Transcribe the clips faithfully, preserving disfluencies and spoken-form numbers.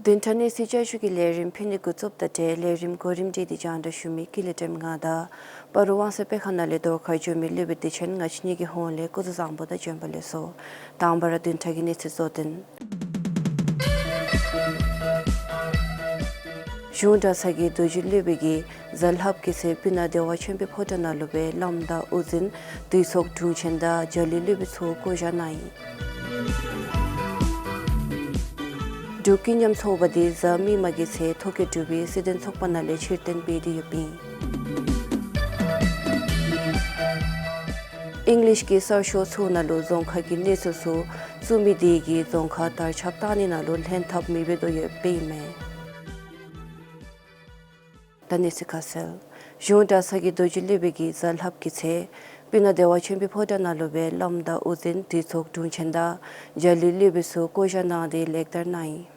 བདུན་ཕྲག་གནས་ཚུལ་བསྐྱར་ཞུ་གི་ལས་རིམ་ཕུལ་ནི་འགོ་བཙུགསཔ་ད་ཏེ་ལས་རིམ་གོ་རིམ་སྒྲིག་སྟེ་སྙན་ཞུ་མི་ཀུན་ལེགས་སྒྲོལམ་ང་དང་སྤ་རོ་ཝང་སེ་དཔེ་ཁང་ནང་ལས་རྫོང་ཁ་བྱོན་མི་ལུས་པའི་དེ་ཅིག་ང་བཅས་གཉིས་ཀྱི་ཧོངས་ལས་སྐུ་གཟུགས་བཟང་པོ་དང་བྱོན་པ་ལེགས་སོ། དང་པ་ར་བདུན་ཕྲག་གི་གནས་ཚུལ་གཙོ་དོན། གཞུང་གྲྭ་ཚང་གི་རྡོ་རྗེ་སློབ་དཔོན་གྱིས་གཟའ་ལྷགཔ་གི་ཚེ་སྤུ་ན་བདེ་བ་ཆེན་པོའི་ཕོ་བྲང་ནང་ལུ་སྦེ་བླམ་དང་དབུ་འཛིན་འདུས་ཚོགས་དྲུང་ཆེན་དང་རྒྱ་གླིང་སློབ་དཔོན་ཚུ་བསྐོ་བཞག་གནང་ཡི། འབྲུག་ཀུན་མཉམ་ཚོགས་པ་འདི་གཟའ་མིག་དམར་གྱི་ཚེ་ཐོ་བཀོད་གྲུབ་པའི་སྲིད་དོན་ཚོགས་པ་ནང་ལས་ཕྱིར་འཐེན་འབད་དེ་ཡོདཔ་ཨིན། ཨིང་ལིཤ་གི་གསར་ཤོག་ཚུ་ནང་ལུ་རྫོང་ཁ་གི་གནས་ཚུལ་ཚུ་བཙུགས་མི་དེ་གིས་རྫོང་ཁ་དར་ཁྱབ་གཏང་ནི་ནང་ལུ་ལྷན་ཐབས་མི་འབད་དོ་ཡོདཔ་ཨིན་མས། ད་གནས་ཚུལ་ཁ་གསལ། གཞུང་གྲྭ་ཚང་གི་རྡོ་རྗེ་སློབ་དཔོན་གྱིས་གཟའ་ལྷགཔ་གི་ཚེ་སྤུ་ན་བདེ་བ་ཆེན་པོའི་ཕོ་བྲང་ནང་ལུ་སྦེ་བླམ་དང་དབུ་འཛིན་འདུས་ཚོགས་དྲུང་ཆེན་དང་རྒྱ་གླིང་སློབ་དཔོན་ཚུ་བསྐོ་བཞག་གནང་སྟེ་ལེགས་དར་གནང་ཡི།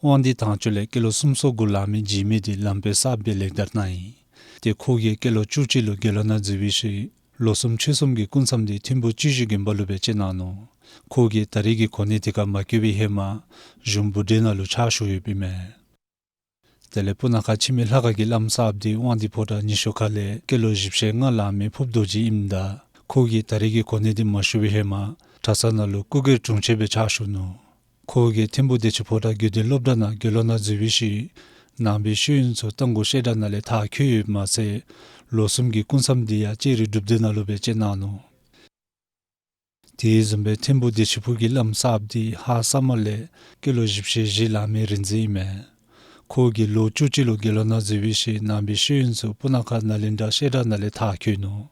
དབང་འདུས་དྭངས་བཅུད་ལས་སྐྱེས་ལོ་སུམ་ཅུ་སོ་དགུ་ལང་མི་འཇིགས་མེད་དེ་ལམ་དཔོན་གསརཔ་སྦེ་ལེགས་དར་གནང་ཡི། ཏེ་ཁོ་གིས་སྐྱེས་ལོ་བཅུ་གཅིག་ལུ་དགེ་སློང་ནང་འཛུལ་བའི་ཤུལ་ལོ་གསུམ་ཕྱོགས་གསུམ་གྱི་སྐུ་མཚམས་དེ་ཐིམ་ཕུ་སྤྱི་བཞི་དགོན་པ་ལུ་སྦེ་བཅད་གནང་ནུག། ཁོ་གིས་ད་རེས་ཀྱི་གོ་གནས་དེ་ཁར་མ་བསྐོས་པའི་ཧེ་མ་གཞུང་བུ་འདྲེན་ནང་ལུ་ཕྱག་ཞུ་ཡོདཔ་ཨིན་མས། དེ་ལས་སྤུ་ན་ཁ་འཆི་མེད་ལྷ་ཁང་གི་བླམ་གསརཔ་དེ་དབང་འདུས་ཕོ་བྲང་ཉི་ཤུ་ཁ་ལས་སྐྱེས་ལོ་བཞི་བཅུ་ཞེ་ལྔ་ལང་མི་ཕུརཔ་རྡོ་རྗེ་ཨིནམ་ད་ཁོ་གིས་ད་རེས་ཀྱི་གོ་གནས་དེ་མ་ཞུ་བའི་ཧེ་མ་གྲྭ་ཚང་ནང་ལུ་སྐུ་སྒེར་དྲུང་ཆེན་སྦེ་ཕྱག་ཞུ་ནུག། ཁོ་གིས་ཐིམ་ཕུ་བདེ་ཆེན་ཕོ་བྲང་དགེ་འདུན་སློབ་གྲྭ་ནང་དགེ་སློང་ནང་འཛུལ་བའི་ཤུལ་ནང་པའི་ཤེས་ཡོན་ཚུ་རྟ་མགོ་བཤད་གྲྭ་ནང་ལས་མཐར་འཁྱོལ་ཡོདཔ་མ་ཚད་ལོ་གསུམ་གྱི་སྐུ་མཚམས་དེ་ཡང་ལྕགས་རི་སྒྲུབ་སྡེ་ནང་ལུ་སྦེ་བཅད་གནང་ནུག། དེ་བཟུམ་སྦེ་ཐིམ་ཕུ་བདེ་ཆེན་ཕུག་གི་བླམ་གསརཔ་དེ་ཧཱ་ས་མ་ལས་སྐྱེས་ལོ་བཞི་བཅུ་ཞེ་བཞི་ལང་མི་རིག་འཛིན་ཨིན་མས། ཁོ་གིས་ལོ་བཅུ་གཅིག་ལུ་དགེ་སློང་ནང་འཛུལ་བའི་ཤུལ་ནང་པའི་ཤེས་ཡོན་ཚུ་སྤུ་ན་ཁ་ནཱ་ལེནྡྲ་བཤད་གྲྭ་ནང་ལས་མཐར་འཁྱོལ་ནུག།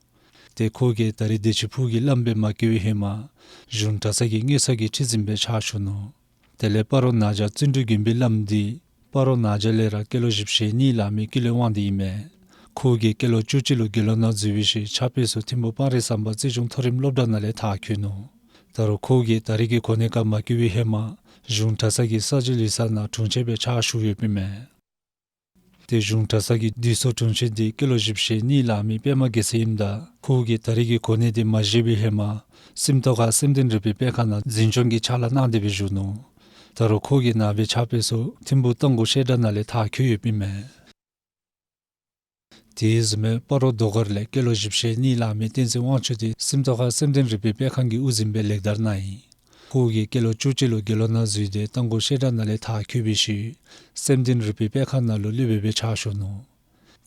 ཏེ་ཁོ་གིས་ད་རེས་བདེ་ཆེན་ཕུག་གི་བླམ་སྦེ་མ་བསྐོས་པའི་ཧེ་མ་གཞུང་གྲྭ་ཚང་གི་དངུལ་ས་གི་ཁྲི་འཛིན་སྦེ་ཕྱག་ཞུ་ནུག། དེ་ལས་སྤ་རོ་ནང་བྱང་བརྩོན་འགྲུས་དགོན་པའི་བླམ་དེ་སྤ་རོ་ནང་བྱང་ལས་ར་སྐྱེས་ལོ་བཞི་བཅུ་ཞེ་གཉིས་ལང་མི་ཀུན་ལེགས་དབང་འདུས་ཨིན་མས། ཁོ་གིས་སྐྱེས་ལོ་བཅུ་གཅིག་ལུ་དགེ་སློང་ནང་འཛུལ་བའི་ཤུལ་ཕྱག་དཔེ་ཚུ་ཐིམ་ཕུ་སྤང་རི་ཟམ་པ་རྩིས་གཞུང་མཐོ་རིམ་སློབ་གྲྭ་ནང་ལས་མཐར་འཁྱོལ་ནུག། ད་རུང་ཁོ་གིས་ད་རེས་ཀྱི་གོ་གནས་ཁར་མ་བསྐོས་པའི་ཧེ་མ་གཞུང་གྲྭ་ཚང་གི་ས་བཅད་ལུགས་གསར་ནང་དྲུང་ཆེན་སྦེ་ཕྱག་ཞུ་ཡོདཔ་ཨིན་མས། ཏེ་གཞུང་གྲྭ་ཚང་གི་འདུས་ཚོགས་དྲུང་ཆེན་དེ་སྐྱེས་ལོ་བཞི་བཅུ་ཞེ་གཉིས་ལང་མི་པདྨ་རྒྱལ་མཚན་ཨིནམ་ད་ཁོ་གིས་ད་རེས་ཀྱི་གོ་གནས་དེ་མ་བཞེས་པའི་ཧེ་མ་སེམས་རྟོགས་ཁ་སེམས་ལྡན་རིག་པའི་སྤེལ་ཁང་ནང་འཛིན་སྐྱོང་གི་ཕྱག་ལཱ་གནང་སྟེ་སྦེ་བཞུགས་ནུག། ད་རུང་ཁོ་གིས་ནང་པའི་ཕྱག་དཔེ་ཚུ་ཐིམ་ཕུ་རྟ་མགོ་བཤད་གྲྭ་ནང་ལས་མཐར་འཁྱོལ་ཡོདཔ་ཨིན་མས། དེ་བཟུམ་སྦེ་སྤ་རོ་རྡོ་སྒར་ལས་སྐྱེས་ལོ་བཞི་བཅུ་ཞེ་གཉིས་ལང་མི་བསྟན་འཛིན་དབང་ཕྱུག་དེ་སེམས་རྟོགས་ཁ་སེམས་ལྡན་རིག་པའི་སྤེལ་ཁང་གི་དབུ་འཛིན་སྦེ་ལེགས་དར་གནང་ཡི། ཁོ་གིས་སྐྱེས་ལོ་བཅུ་གཅིག་ལུ་དགེ་སློང་ནང་འཛུལ་ཏེ་རྟ་མགོ་བཤད་གྲྭ་ནང་ལས་མཐར་འཁྱོལ་བའི་ཤུལ་སེམས་ལྡན་རིག་པའི་སྤེལ་ཁང་ནང་ལུ་སློབ་དཔོན་སྦེ་ཕྱག་ཞུ་ནུག།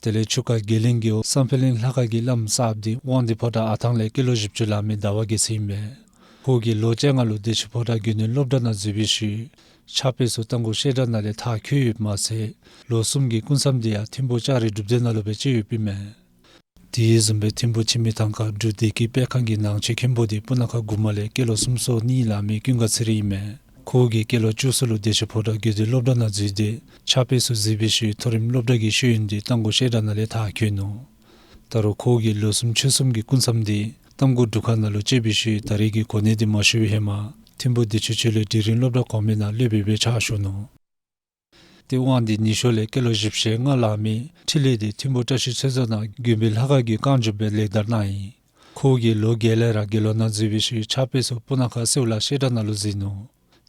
དེ་ལས་ཆུ་ཁ་དགེ་ལེགས་རྒྱལ་པོ་བསམ་འཕེལ་གླིང་ལྷ་ཁང་གི་བླམ་གསརཔ་དེ་དབང་འདུས་ཕོ་བྲང་ཨ་ཐང་ལས་སྐྱེས་ལོ་བཞི་བཅུ་ལང་མི་ཟླ་བ་རྒྱལ་མཚན་ཨིན་མས། ཁོ་གིས་ལོ་བཅོ་ལྔ་ལུ་བདེ་ཆེན་ཕོ་བྲང་དགེ་འདུན་སློབ་གྲྭ་ནང་འཛུལ་བའི་ཤུལ་ཕྱག་དཔེ་ཚུ་རྟ་མགོ་བཤད་གྲྭ་ནང་ལས་མཐར་འཁྱོལ་ཡོདཔ་མ་ཚད་ལོ་གསུམ་གྱི་སྐུ་མཚམས་དེ་ཡང་ཐིམ་ཕུ་ལྕགས་རི་སྒྲུབ་སྡེ་ནང་ལུ་སྦེ་བཅད་ཡོདཔ་ཨིན་མས། དེ་བཟུམ་སྦེ་ཐིམ་ཕུ་འཆི་མེད་ཐང་ཁ་འབྲུག་བདེ་སྐྱིད་སྤེལ་ཁང་གི་ནང་ཆོས་མཁན་པོ་དེ་སྤུ་ན་ཁ་དགུ་མ་ལས་སྐྱེས་ལོ་སུམ་ཅུ་སོ་གཉིས་ལང་མི་ཀུན་དགའ་ཚེ་རིང་ཨིན་མས། ཁོ་གིས་སྐྱེས་ལོ་བཅུ་གསུམ་ལུ་བདེ་ཆེན་ཕོ་བྲང་དགེ་འདུན་སློབ་གྲྭ་ནང་འཛུལ་ཏེ་ཕྱག་དཔེ་ཚུ་གཟིགས་པའི་ཤུལ་མཐོ་རིམ་སློབ་གྲྭ་གི་ཤེས་ཡོན་དེ་རྟ་མགོ་བཤད་གྲྭ་ནང་ལས་མཐར་འཁྱོལ་ནུག། ད་རུང་ཁོ་གིས་ལོ་གསུམ་ཕྱོགས་གསུམ་གྱི་སྐུ་མཚམས་དེ་རྟ་མགོ་སྒྲུབ་ཁང་ནང་ལུ་བཅད་པའི་ཤུལ་ད་རེས་ཀྱི་གོ་གནས་དེ་མ་ཞུ་བའི་ཧེ་མ་ཐིམ་ཕུ་བདེ་ཆེན་ཆོས་གླིང་དིང་རི་སློབ་གྲྭ་གོང་མའི་ནང་སློབ་དཔོན་སྦེ་ཕྱག་ཞུ་ནུག། ཏེ་དབང་འདུས་ཉི་ཤུ་ལས་སྐྱེས་ལོ་བཞི་བཅུ་ཞེ་ལྔ་ལང་མི་འཕྲིན་ལས་དེ་ཐིམ་ཕུ་བཀྲ་ཤིས་ཆོས་རྫོང་ནང་དགོན་པའི་ལྷ་ཁང་གི་བསྐང་སྦྱོརཔ་སྦེ་ལེགས་དར་གནང་ཡི། ཁོ་གིས་ལོ་བརྒྱད་ལས་ར་དགེ་སློང་ནང་འཛུལ་བའི་ཤུལ་ཕྱག་དཔེ་ཚུ་སྤུ་ན་ཁ་སེའུ་ལ་བཤད་གྲྭ་ནང་ལུ་གཟིགས་ནུག།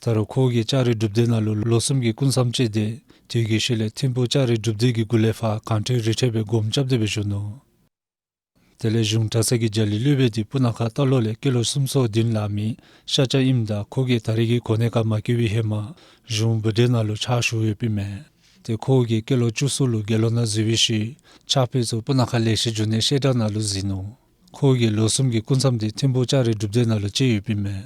ད་རུང་ཁོ་གིས་ལྕགས་རི་སྒྲུབ་སྡེ་ནང་ལུ་ལོ་གསུམ་གྱི་སྐུ་མཚམས་བཅད་དེ་དེ་གི་ཤུལ་ལས་ཐིམ་ཕུ་ལྕགས་རི་སྒྲུབ་སྡེ་གི་གུ་ལས་ཕར་གངས་སྐྱིད་རི་ཁྲོད་སྦེ་སྒོམ་རྐྱབ་སྟེ་སྦེ་བཞུགས་ནུག། དེ་ལས་གཞུང་གྲྭ་ཚང་གི་རྒྱ་གླིང་སློབ་དཔོན་དེ་སྤུ་ན་ཁ་རྟ་ལོག་ལས་སྐྱེས་ལོ་སུམ་ཅུ་སོ་བདུན་ལང་མི་ཤཱཀྱ་ཨིནམ་ད་ཁོ་གིས་ད་རེས་ཀྱི་གོ་གནས་ཁར་མ་བསྐོས་པའི་ཧེ་མ་གཞུང་བུ་འདྲེན་ནང་ལུ་ཕྱག་ཞུ་ཡོདཔ་ཨིན་མས། ཏེ་ཁོ་གིས་སྐྱེས་ལོ་བཅུ་གསུམ་ལུ་དགེ་སློང་ནང་འཛུལ་བའི་ཤུལ་ཕྱག་དཔེ་ཚུ་སྤུ་ན་ཁ་ལེགས་བཤད་འབྱུང་གནས་བཤད་གྲྭ་ནང་ལུ་གཟིགས་ནུག། ཁོ་གིས་ལོ་གསུམ་གྱི་སྐུ་མཚམས་དེ་ཐིམ་ཕུ་ལྕགས་རི་སྒྲུབ་སྡེ་ནང་ལུ་བཅད་ཡོདཔ་ཨིན་མས།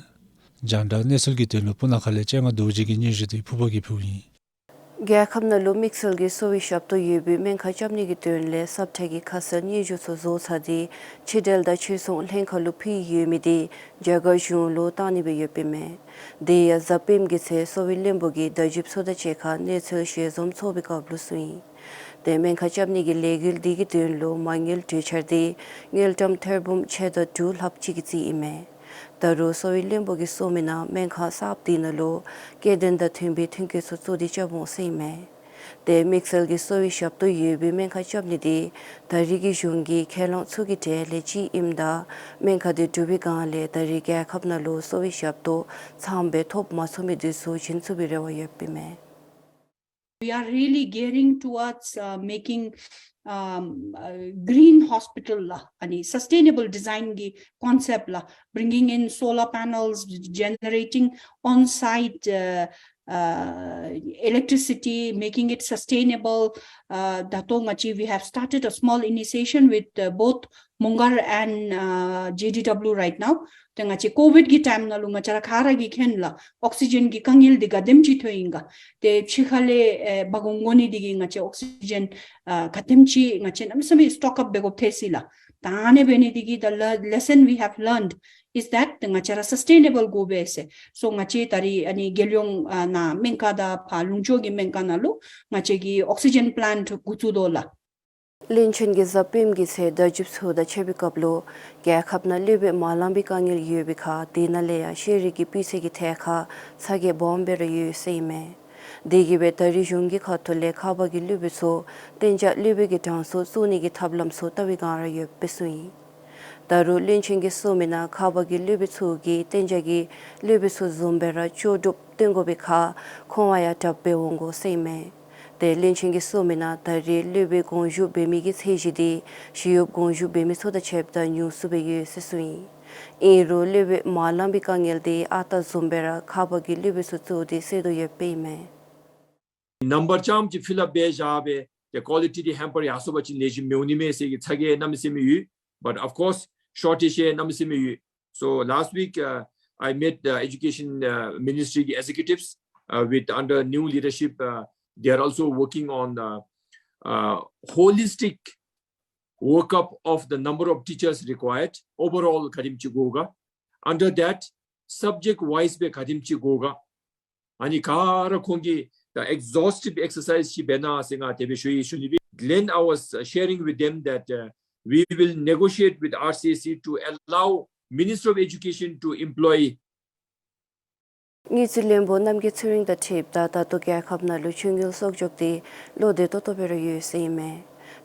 རྒྱང་བསྒྲགས་གནས་ཚུལ་གྱི་དོན་ལུ་སྤུ་ན་ཁ་ལས་སྤྱན་སྔ་རྡོ་རྗེ་གི་སྙན་ཞུ་དེ་ཕུརཔ་གིས་ཕུལཝ་ཨིན། རྒྱལ་ཁབ་ནང་ལུ་དམིགས་བསལ་གྱི་གསོ་བའི་ཞབས་ཏོག་ཡོད་པའི་སྨན་ཁང་རྐྱབ་ནི་གི་དོན་ལས་ས་ཁྲ་གི་ཁ་གསལ་སྙན་ཞུ་ཚུ་བཟོ་ཚར་ཏེ་ཕྱི་འབྲེལ་དང་ཕྱིར་ཚོང་ལྷན་ཁག་ལུ་ཕུལ་ཡོད་མི་དེ་རྒྱ་གར་གཞུང་ལུ་གཏང་ནི་སྦེ་ཡོདཔ་ཨིན་མས། དེ་ཡང་གཟའ་སྤེནམ་གི་ཚེ་གསོ་བའི་བློན་པོ་གིས་བརྡ་བརྒྱུདཔ་ཚུ་དང་གཅིག་ཁར་གནས་ཚུལ་ཞལ་འཛོམས་ཚོགས་པའི་སྐབས་ལུ་གསུངས་ཡི། ཏེ་སྨན་ཁང་རྐྱབ་ནི་གི་ལས་འགུལ་དེ་གི་དོན་ལུ་མ་དངུལ་གྲོས་འཆར་དེ་དངུལ་ཀྲམ་ཐེར་འབུམ་ཕྱེད་དང་དྲུག་ལྷགཔ་ཅིག་གི་རྩིས་ཨིན་མས། ད་རུང་གསོ་བའི་བློན་པོ་གིས་གསུངས་མི་ནང་སྨན་ཁང་གསརཔ་དེ་ནང་ལུ་སྐྱེ་ལྡན་དང་མཐུན་པའི་ཐོན་སྐྱེད་ཚུ་བཙུགས་ཏེ་རྐྱབ་འོང་ཟེར་ཨིན་མས། ཏེ་དམིགས་བསལ་གྱི་གསོ་བའི་ཞབས་ཏོག་ཡོད་པའི་སྨན་ཁང་རྐྱབ་ནི་འདི་ད་རེས་ཀྱི་གཞུང་གི་ཁས་བླངས་ཚུ་གི་གྲས་ལས་གཅིག་ཨིནམ་ད་སྨན་ཁང་འདི་གྲུབ་པའི་སྒང་ལས་ད་རེས་རྒྱལ་ཁབ་ནང་ལུ་གསོ་བའི་ཞབས་ཏོག་ཚངམ་སྦེ་ཐོབ་མ་ཚུགས་མི་འདི་ཚུ་བྱིན་ཚུགས་པའི་རེ་བ་ཡོདཔ་ཨིན་མས། We are really gearing towards, uh, making, um, uh, green hospital ལགས། ཨ་ནི་sustainable design གི་concept ལགས། Bringing in solar panels, generating on-site, uh, uh, electricity, making it sustainable. Uh, ད་ལྟོ་ང་བཅས་we have started a small initiation with, uh, both མོང་སྒར་and, uh, J D W right now. ཏེ་ང་བཅས་ཀོ་ཝིཌ་ཀྱི་ཊའིམ་ནང་ལུ་ང་བཅས་ར་ག་ར་གིས་མཁྱེན་ལགས། ཨོག་སི་ཇེན་གྱི་དཀའ་ངལ་འདི་ག་དེམ་ཅིག་ཐོན་ཡི་ག། ཏེ་ཕྱི་ཁ་ལས་ཨེ་འབག་འོང་དགོ་ནི་འདི་གིས་ང་བཅས་ཨོག་སི་ཇེན་ཨ་ག་དེམ་ཅིག་ང་བཅས་གནམ་མེད་ས་མེད་སི་ཊོག་ཨཔ་འབད་དགོཔ་ཐལ་སྲིད་ལགས། ད་ཨ་ནི་འབད་ནི་འདི་གིས་the le- lesson we have learned is that ང་བཅས་ར་སཱསི་ཊེ་ནེ་བཱལ་དགོ་པས་ཟེར། སོ་ང་བཅས་ད་རེས་ཨ་ནི་རྒྱལ་ཡོངས་ཨ་ནཱ་སྨན་ཁང་དང་ཕར་ལུང་ཕྱོགས་ཀྱི་སྨན་ཁང་ནང་ལུ་ང་བཅས་ཀྱིས་ཨོག་སི་ཇེན་པི་ལེནཊ་འགོ་བཙུགས་དོ་ལགས། བློན་ཆེན་གྱིས་གཟའ་སྤེནམ་གྱི་ཚེ་བརྡ་བརྒྱུདཔ་ཚུ་དང་འཕྱད་པའི་སྐབས་ལུ་རྒྱལ་ཁབ་ནང་སློབ་དཔོན་མ་ལང་པའི་དཀའ་ངལ་ཡོད་པའི་ཁར་དེ་ནང་ལས་ཡང་ཤེས་རིག་གི་སྤུས་ཚད་ཀྱི་ཐད་ཁར་ཚ་གྱང་སྦོམ་སྦེ་ར་ཡོད་ཟེར་ཨིན་མས། དེ་གིས་སྦེ་ད་རེས་གཞུང་གི་ཁ་ཐུག་ལས་ཁ་པར་གྱི་སློབ་དཔོན་ཚུ་གཏན་འཇགས་སློབ་དཔོན་གྱི་གྲངས་སུ་བཙུགས་ནི་གི་ཐབས་ལམ་ཚུ་བལྟ་བའི་བསྒང་ར་ཡོདཔ་སྦེ་གསུངས་ཡི། ད་རུང་བློན་ཆེན་གྱིས་གསུངས་མི་ནང་ཁ་པར་གྱི་སློབ་དཔོན་ཚུ་གིས་གཏན་འཇགས་ཀྱི་སློབ་དཔོན་ཚུ་བཟུམ་སྦེ་ར་ལྕོགས་གྲུབ་སྟོན་དགོ་པའི་ཁར་ཁོང་བ་ཡང་དྲགཔ་སྦེ་འོང་དགོ་ཟེར་ཨིན་མས། ཏེ་བློན་ཆེན་གྱིས་གསུངས་མི་ནང་ད་རེས་སློབ་དཔོན་དགོངས་ཞུ་འབད་མི་གི་ཚད་གཞི་འདི་ཞི་གཡོགཔ་དགོངས་ཞུ་འབད་མི་ཚུ་དང་འཕྱདཔ་ད་ཉུང་སུ་སྦེ་ཡོད་ཟེར་གསུངས་ཡི། ཨིན་རུང་སློབ་དཔོན་མ་ལང་པའི་དཀའ་ངལ་འདི་ཨ་རྟག་བཟུམ་སྦེ་ར་ཁ་པར་གྱི་སློབ་དཔོན་ཚུ་བཙུགས་ཏེ་སེལ་དོ་ཡོདཔ་ཨིན་མས། ནམ་བར་ཙམ་ཅིག་ཕི་ལ་པ་འབད་བཞག་སྦེ་ཏེ་ཀོ་ལི་ཊི་འདི་ཧེམ་པར་ཡར་སོང་པ་ཅིན་ལེགས་ཤོམ་མི་འོང་ནི་མས་ཟེར་གྱི་ཚ་གྱང་གནམ་མེད་ས་མེད་ཡོད། But of course, shortage གནམ་མེད་ས་མེད་ཡོད། So last week, uh, I met the education, uh, ministry executives, uh, with under new leadership. Uh, they are also working on the, uh, holistic workup of the number of teachers required, overall ག་དེམ་ཅིག་དགོ་ག། Under that, subject wise སྦེ་ག་དེམ་ཅིག་དགོ་ག། ཨ་ནི་ག་ར་ཁོང་གིས་the exhaustive exercise ཅིག་འབད་གནང་ཟེར་ང་དེ་སྦེ་ཞུ་ཡི་ཞུ་ནི་སྦེ། Then I was, uh, sharing with them that, uh, we will negotiate with R C S E to allow Ministry of Education to employ དངུལ་རྩིས་བློན་པོ་རྣམ་རྒྱལ་ཚེ་རིང་དང་འཁྲིལཝ་ད་ད་ལྟོ་རྒྱལ་ཁབ་ནང་ལུ་ཆོས་དངུལ་གསོག་འཇོག་འདི་བློ་བདེ་ཏོག་ཏོ་སྦེ་ར་ཡོད་ཟེར་ཨིན་མས།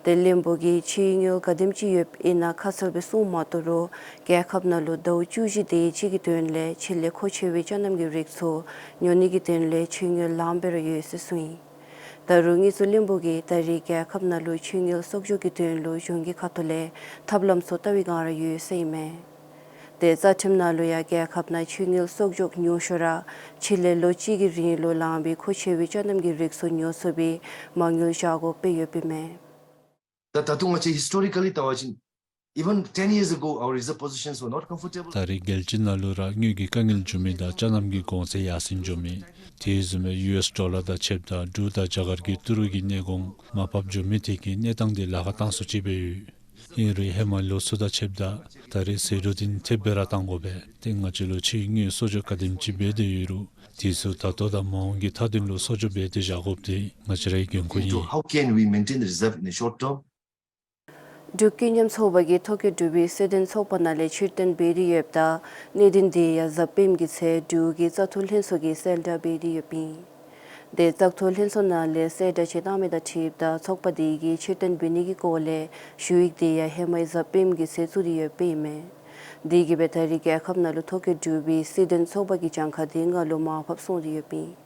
ཏེ་བློན་པོ་གིས་ཆོས་དངུལ་ག་དེམ་ཅིག་ཡོདཔ་ཨིན་ན་ཁ་གསལ་སྦེ་གསུང་མ་བཏུབ་རུང་རྒྱལ་ཁབ་ནང་ལུ་ཟླཝ་བཅུ་བཞི་དེ་ཅིག་གི་དོན་ལས་ཕྱི་ལས་མཁོ་ཆེ་བའི་ཅ་རྣམ་གྱི་རིགས་ཚུ་ཉོ་ནི་གི་དོན་ལས་ཆོས་དངུལ་ལངམ་སྦེ་ར་ཡོད་ཟེར་གསུངས་ཡི། ད་རུང་དངུལ་རྩིས་བློན་པོ་གིས་ད་རེས་རྒྱལ་ཁབ་ནང་ལུ་ཆོས་དངུལ་གསོག་འཇོག་གི་དོན་ལུ་གཞུང་གི་ཁ་ཐུག་ལས་ཐབས་ལམ་ཚུ་བལྟ་བའི་བསྒང་ར་ཡོད་ཟེར་ཨིན་མས། ཏེ་རྩ་ཁྲིམས་ནང་ལུ་ཡང་རྒྱལ་ཁབ་ནང་ཆོས་དངུལ་གསོག་འཇོག་ཉུང་ཤོས་ར་ཕྱི་ལས་ལོ་གཅིག་གི་རིང་ལུ་ལངམ་སྦེ་མཁོ་ཆེ་བའི་ཅ་རྣམ་གྱི་རིགས་ཚུ་ཉོ་ཚུགས་པའི་མ་དངུལ་བཞག་དགོཔ་སྦེ་ཡོདཔ་ཨིན་མས། ད་ད་ལྟོ་ང་བཅས་historically བལྟ་བ་ཅིན་even ten years ago, our reserve positions were not comfortable. ད་རེས་རྒྱལ་སྤྱི་ནང་ལུ་ར་དངུལ་གྱི་དཀའ་ངལ་འགྱོ་མི་དང་ཅ་རྣམ་གྱི་གོང་ཚད་ཡར་སེང་འགྱོ་མི། དེ་བཟུམ་སྦེ་ཡུ་ཨེསི་ཌོ་ལར་དང་ཕྱདཔ་ད་འབྲུག་དང་རྒྱ་གར་གྱི་ཏི་རུ་གི་གནས་གོང་མར་ཕབ་འགྱོ་མི་དེ་གིས་གནས་སྟངས་འདི་ལཱ་ཁག་བཏང་སུ་ཅིག་སྦེ་ཡོད། ཨིན་རུང་ཧེ་མ་ལོ་ཚུ་དང་ཕྱདཔ་ད་ད་རེས་ཟད་འགྲོ་འདི་ཐེབས་སྦེ་ར་བཏང་དགོ་པས། ཏེ་ང་བཅས་ལུ་ཆོས་དངུལ་གསོག་འཇོག་ག་དེམ་ཅིག་འབད་དེ་ཡོད་རུང་དེ་ཚུ་ད་ལྟོ་དང་མ་འོངས་ཀྱི་མཐའ་དོན་ལུ་གསོག་འཇོག་འབད་དེ་བཞག་དགོཔ་འདི་ང་བཅས་རའི་འགན་ཁུར་ཨིན། How can we maintain the reserve in the short term? འབྲུག་ཀུན་མཉམ་ཚོགས་པ་གིས་ཐོ་བཀོད་གྲུབ་པའི་སྲིད་དོན་ཚོགས་པ་ནང་ལས་ཕྱིར་འཐེན་འབད་དེ་ཡོདཔ་ད་གནད་དོན་དེ་ཡང་གཟའ་སྤེནམ་གི་ཚེ་འབྲུག་གི་བཙག་འཐུ་ལྷན་ཚོགས་ཀྱིས་གསལ་བསྒྲགས་འབད་དེ་ཡོདཔ་ཨིན། དེ་བཙག་འཐུ་ལྷན་ཚོགས་ནང་ལས་གསལ་བསྒྲགས་ཅིག་བཏང་མི་དང་འཁྲིལཝ་ད་ཚོགས་པ་དེ་གིས་ཕྱིར་འཐེན་འབད་ནི་གི་སྐོར་ལས་ཞུ་ཡིག་དེ་ཡང་ཧེ་མའི་གཟའ་སྤེནམ་གི་ཚེ་བཙུགས་ཏེ་ཡོདཔ་ཨིན་མས། དེ་གིས་སྦེ་ད་རེས་རྒྱལ་ཁབ་ནང་ལུ་ཐོ་བཀོད་གྲུབ་པའི་སྲིད་དོན་ཚོགས་པ་གི་གྱངས་ཁ་དེ་སྔ་ལུ་མར་ཕབ་སོང་སྟེ་ཡོདཔ་ཨིན།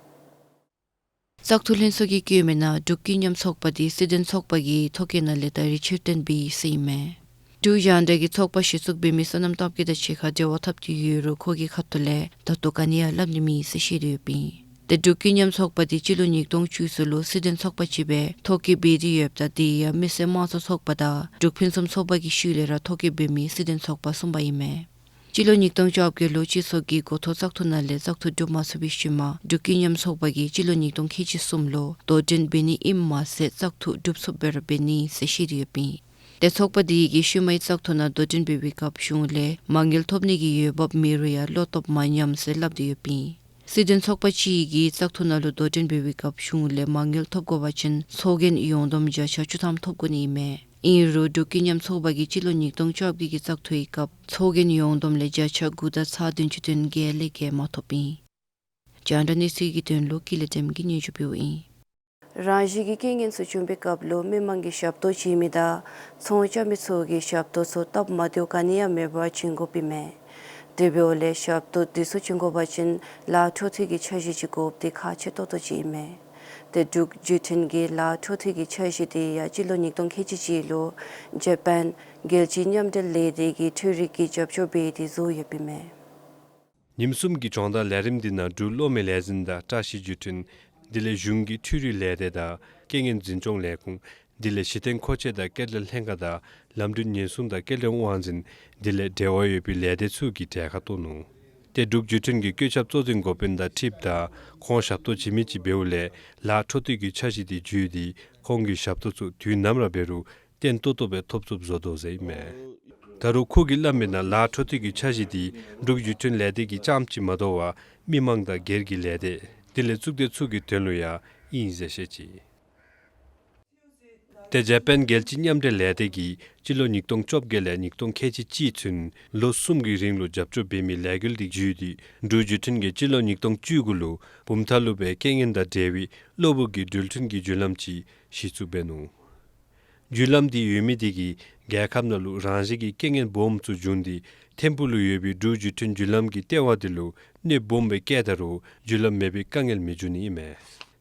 བཙག་འཐུ་ལྷན་ཚོགས་ཀྱིས་བཀོད་མི་ནང་འབྲུག་ཀུན་མཉམ་ཚོགས་པ་དེ་སྲིད་དོན་ཚོགས་པ་གི་ཐོ་བཀོད་ནང་ལས་ད་རེས་ཕྱིར་འཐེན་འབད་ཡི་ཟེར་ཨིན་མས། འབྲུག་རྒྱང་བསྒྲགས་ཀྱིས་ཚོགས་པ་གཞི་བཙུགས་འབད་མི་སོ་ནམ་སྟོབས་རྒྱས་དང་གཅིག་ཁར་འབྲེལ་བ་འཐབ་སྟེ་ཡོད་རུང་ཁོ་གི་ཁ་ཐུག་ལས་ད་ལྟོ་ག་ནི་ཡང་སླབ་ནི་མེད་ཟེར་བཤད་དེ་ཡོདཔ་ཨིན། ཏེ་འབྲུག་ཀུན་མཉམ་ཚོགས་པ་དེ་སྤྱི་ལོ་ཉིས་སྟོང་བཅུ་གསུམ་ལུ་སྲིད་དོན་ཚོགས་པ་ཅིག་སྦེ་ཐོ་བཀོད་འབད་དེ་ཡོདཔ་ད་དེ་ཡང་མི་སེར་དམངས་གཙོ་ཚོགས་པ་དང་འབྲུག་ཕུན་སུམ་ཚོགས་པ་གི་ཤུལ་ལས་ར་ཐོ་བཀོད་འབད་མི་སྲིད་དོན་ཚོགས་པ་གསུམ་པ་ཨིན་མས། སྤྱི་ལོ་ཉིས་སྟོང་བཅོ་བརྒྱད་ལུ་སྤྱི་ཚོགས་ཀྱི་འགོ་ཐོག་བཙག་འཐུ་ནང་ལས་བཙག་འཐུ་གྲུབ་མ་ཚུགས་པའི་ཤུལ་མ་འབྲུག་ཀུན་མཉམ་ཚོགས་པ་གིས་སྤྱི་ལོ་ཉིས་སྟོང་ཁལ་གཅིག་གསུམ་ལུ་དོ་འགྲན་འབད་ནི་ཨིནམ་མ་ཚད་བཙག་འཐུ་གྲུབ་ཚུགསཔ་སྦེ་ར་འབད་ནི་ཟེར་བཤད་དེ་ཡོདཔ་ཨིན། ཏེ་ཚོགས་པ་དེ་གིས་ཤུལ་མའི་བཙག་འཐུ་ནང་དོ་འགྲན་འབད་བའི་སྐབས་གཞུང་ལས་མ་དངུལ་ཐོབ་ནི་གི་འོས་འབབ་མེད་རུང་ཡང་བློ་སྟོབས་མ་ཉམས་ཟེར་སླབ་སྟེ་ཡོདཔ་ཨིན། སྲིད་དོན་ཚོགས་པ་ཅིག་གིས་བཙག་འཐུ་ནང་ལུ་དོ་འགྲན་འབད་བའི་སྐབས་གཞུང་ལས་མ་དངུལ་ཐོབ་དགོ་པ་ཅིན་ཚོགས་རྒྱན་ཡོངས་བསྡོམས་བརྒྱ་ཆ་བཅུ་ཐམ་ཐོབ་དགོ་ནི་ཨིན་མས། ཨིན་རུང་འབྲུག་ཀུན་མཉམ་ཚོགས་པ་གིས་སྤྱི་ལོ་ཉིས་སྟོང་བཅོ་བརྒྱད་ཀྱི་བཙག་འཐུའི་སྐབས་ཚོགས་རྒྱན་ཡོངས་བསྡོམས་ལས་བརྒྱ་ཆ་དགུ་དང་ཚག་བདུན་ཅུ་དོན་བརྒྱད་ལས་བརྒལ་མ་ཐོབ་ཨིན། རྒྱང་བསྒྲགས་གནས་ཚུལ་གྱི་དོན་ལུ་ཀུན་ལེགས་སྒྲོལམ་གིས་སྙན་ཞུ་ཕུལཝ་ཨིན། རང་བཞིན་གྱི་རྐྱེན་ངན་ཚུ་བྱུང་པའི་སྐབས་ལུ་མི་མང་གིས་ཞབས་ཏོག་བྱིན་མི་དང་ཚོང་རྐྱབ་མི་ཚུ་གིས་ཞབས་ཏོག་ཚུ་སྟབས་མ་བདེཝ་ག་ནི་ཡང་མེད་པར་བྱིན་དགོཔ་ཨིན་མས། དེ་འབདཝ་ལས་ཞབས་ཏོག་དེ་ཚུ་བྱིན་དགོ་པ་ཅིན་ལཱ་འཕྲོ་མཐུད་ཀྱི་འཆར་གཞི་ཅིག་དགོཔ་དེ་ཁག་ཆེ་ཏོག་ཏོ་ཅིག་ཨིན་མས། ཏེ་འབྲུག་བརྒྱུད་འཕྲིན་གྱི་ལཱ་འཕྲོ་མཐུད་ཀྱི་འཆར་གཞི་དེ་ཡང་སྤྱི་ལོ་ཉིས་སྟོང་ཁལ་གཅིག་གཅིག་ལུ་ཇ་པཱན་རྒྱལ་སྤྱིའི་མཉམ་འབྲེལ་ལས་སྡེ་གི་འཕྲུལ་རིག་གི་རྒྱབ་སྐྱོར་འབད་དེ་བཟོ་ཡོདཔ་ཨིན་མས། ཉིནམ་གསུམ་གྱི་སྦྱོང་བརྡར་ལས་རིམ་འདི་ནང་འབྲུག་གློག་མེ་ལས་འཛིན་དང་བཀྲ་ཤིས་བརྒྱུད་འཕྲིན་དེ་ལས་གཞུང་གི་འཕྲུལ་རིག་ལས་སྡེ་དང་རྐྱེན་ངན་འཛིན་སྐྱོང་ལས་ཁུངས་དེ་ལས་གཞི་རྟེན་མཁོ་ཆས་དང་སྐྱེལ་འདྲེན་ལྷན་ཁག་དང་ལམ་འགྲུལ་ཉེན་སྲུང་དང་སྐྱེལ་འདྲེན་དབང་འཛིན་དེ་ལས་འབྲེལ་བ་ཡོད་པའི་ལས་སྡེ་ཚུ་གིས་གྲལ་ཁར་གཏོགས་ནུག། ཏེ་འབྲུག་བརྒྱུད་འཕྲིན་གྱི་བཀོད་ཁྱབ་གཙོ་འཛིན་འགོ་དཔོན་དང་འཁྲིལཝ་ད་ཁོང་ཞབས་ཏོག་བྱིན་མི་ཅིག་འབདཝ་ལས་ལཱ་འཕྲོ་མཐུད་ཀྱི་འཆར་གཞི་དེ་བརྒྱུད་དེ་ཁོང་གིས་ཞབས་ཏོག་ཚུ་དུས་ནམ་ར་འབད་རུང་བརྟན་ཏོག་ཏོ་སྦེ་ཐོབ་ཚུགསཔ་བཟོ་དོ་ཟེར་ཨིན་མས། ད་རུང་ཁོ་གིས་སླབ་མིའི་ནང་ལཱ་འཕྲོ་མཐུད་ཀྱི་འཆར་གཞི་དེ་འབྲུག་བརྒྱུད་འཕྲིན་ལས་སྡེ་གི་རྐྱངམ་ཅིག་མ་དོ་བར་མི་མང་དང་སྒེར་གྱི་ལས་སྡེ་དེ་ལས་གཙུག་སྡེ་ཚུ་གི་དོན་ལུ་ཡང་ཨིན་ཟེར་བཤད་ཅི། ཏེ་ཇ་པཱན་རྒྱལ་སྤྱིའི་མཉམ་འབྲེལ་ལས་སྡེ་གིས་སྤྱི་ལོ་ཉིས་སྟོང་བཅོ་བརྒྱད་ལས་ཉིས་སྟོང་ཁལ་གཅིག་གཅིག་ཚུན་ལོ་གསུམ་གྱི་རིང་ལུ་རྒྱབ་སྐྱོར་འབད་མི་ལས་འགུལ་དེ་བརྒྱུད་དེ་འབྲུག་བརྒྱུད་འཕྲིན་གྱིས་སྤྱི་ལོ་ཉིས་སྟོང་བཅུ་དགུ་ལུ་བུམ་ཐང་ལུ་སྦེ་རྐྱེན་ངན་དང་འབྲེལ་བའི་གློ་བུར་གྱི་འགྲུལ་འཕྲིན་གྱི་བརྒྱུད་ལམ་ཅིག་གཞི་བཙུགས་འབད་ནུག། བརྒྱུད་ལམ་དེ་ཡོད་མི་དེ་གིས་རྒྱལ་ཁབ་ནང་ལུ་རང་བཞིན་གྱི་རྐྱེན་ངན་སྦོམ་ཚུ་བྱུང་སྟེ་ཐིམ་ཕུག་ལུ་ཡོད་པའི་འབྲུག་བརྒྱུད་འཕྲིན་བརྒྱུད་ལམ་གྱི་ལྟེ་བ་དེ་ལུ་གནོདཔ་སྦོམ་སྦེ་བཀལ་ད་རུང་བརྒྱུད་ལམ་མེད་པའི་དཀའ་ངལ་མི་འབྱུང་ནི་ཨིན་མས།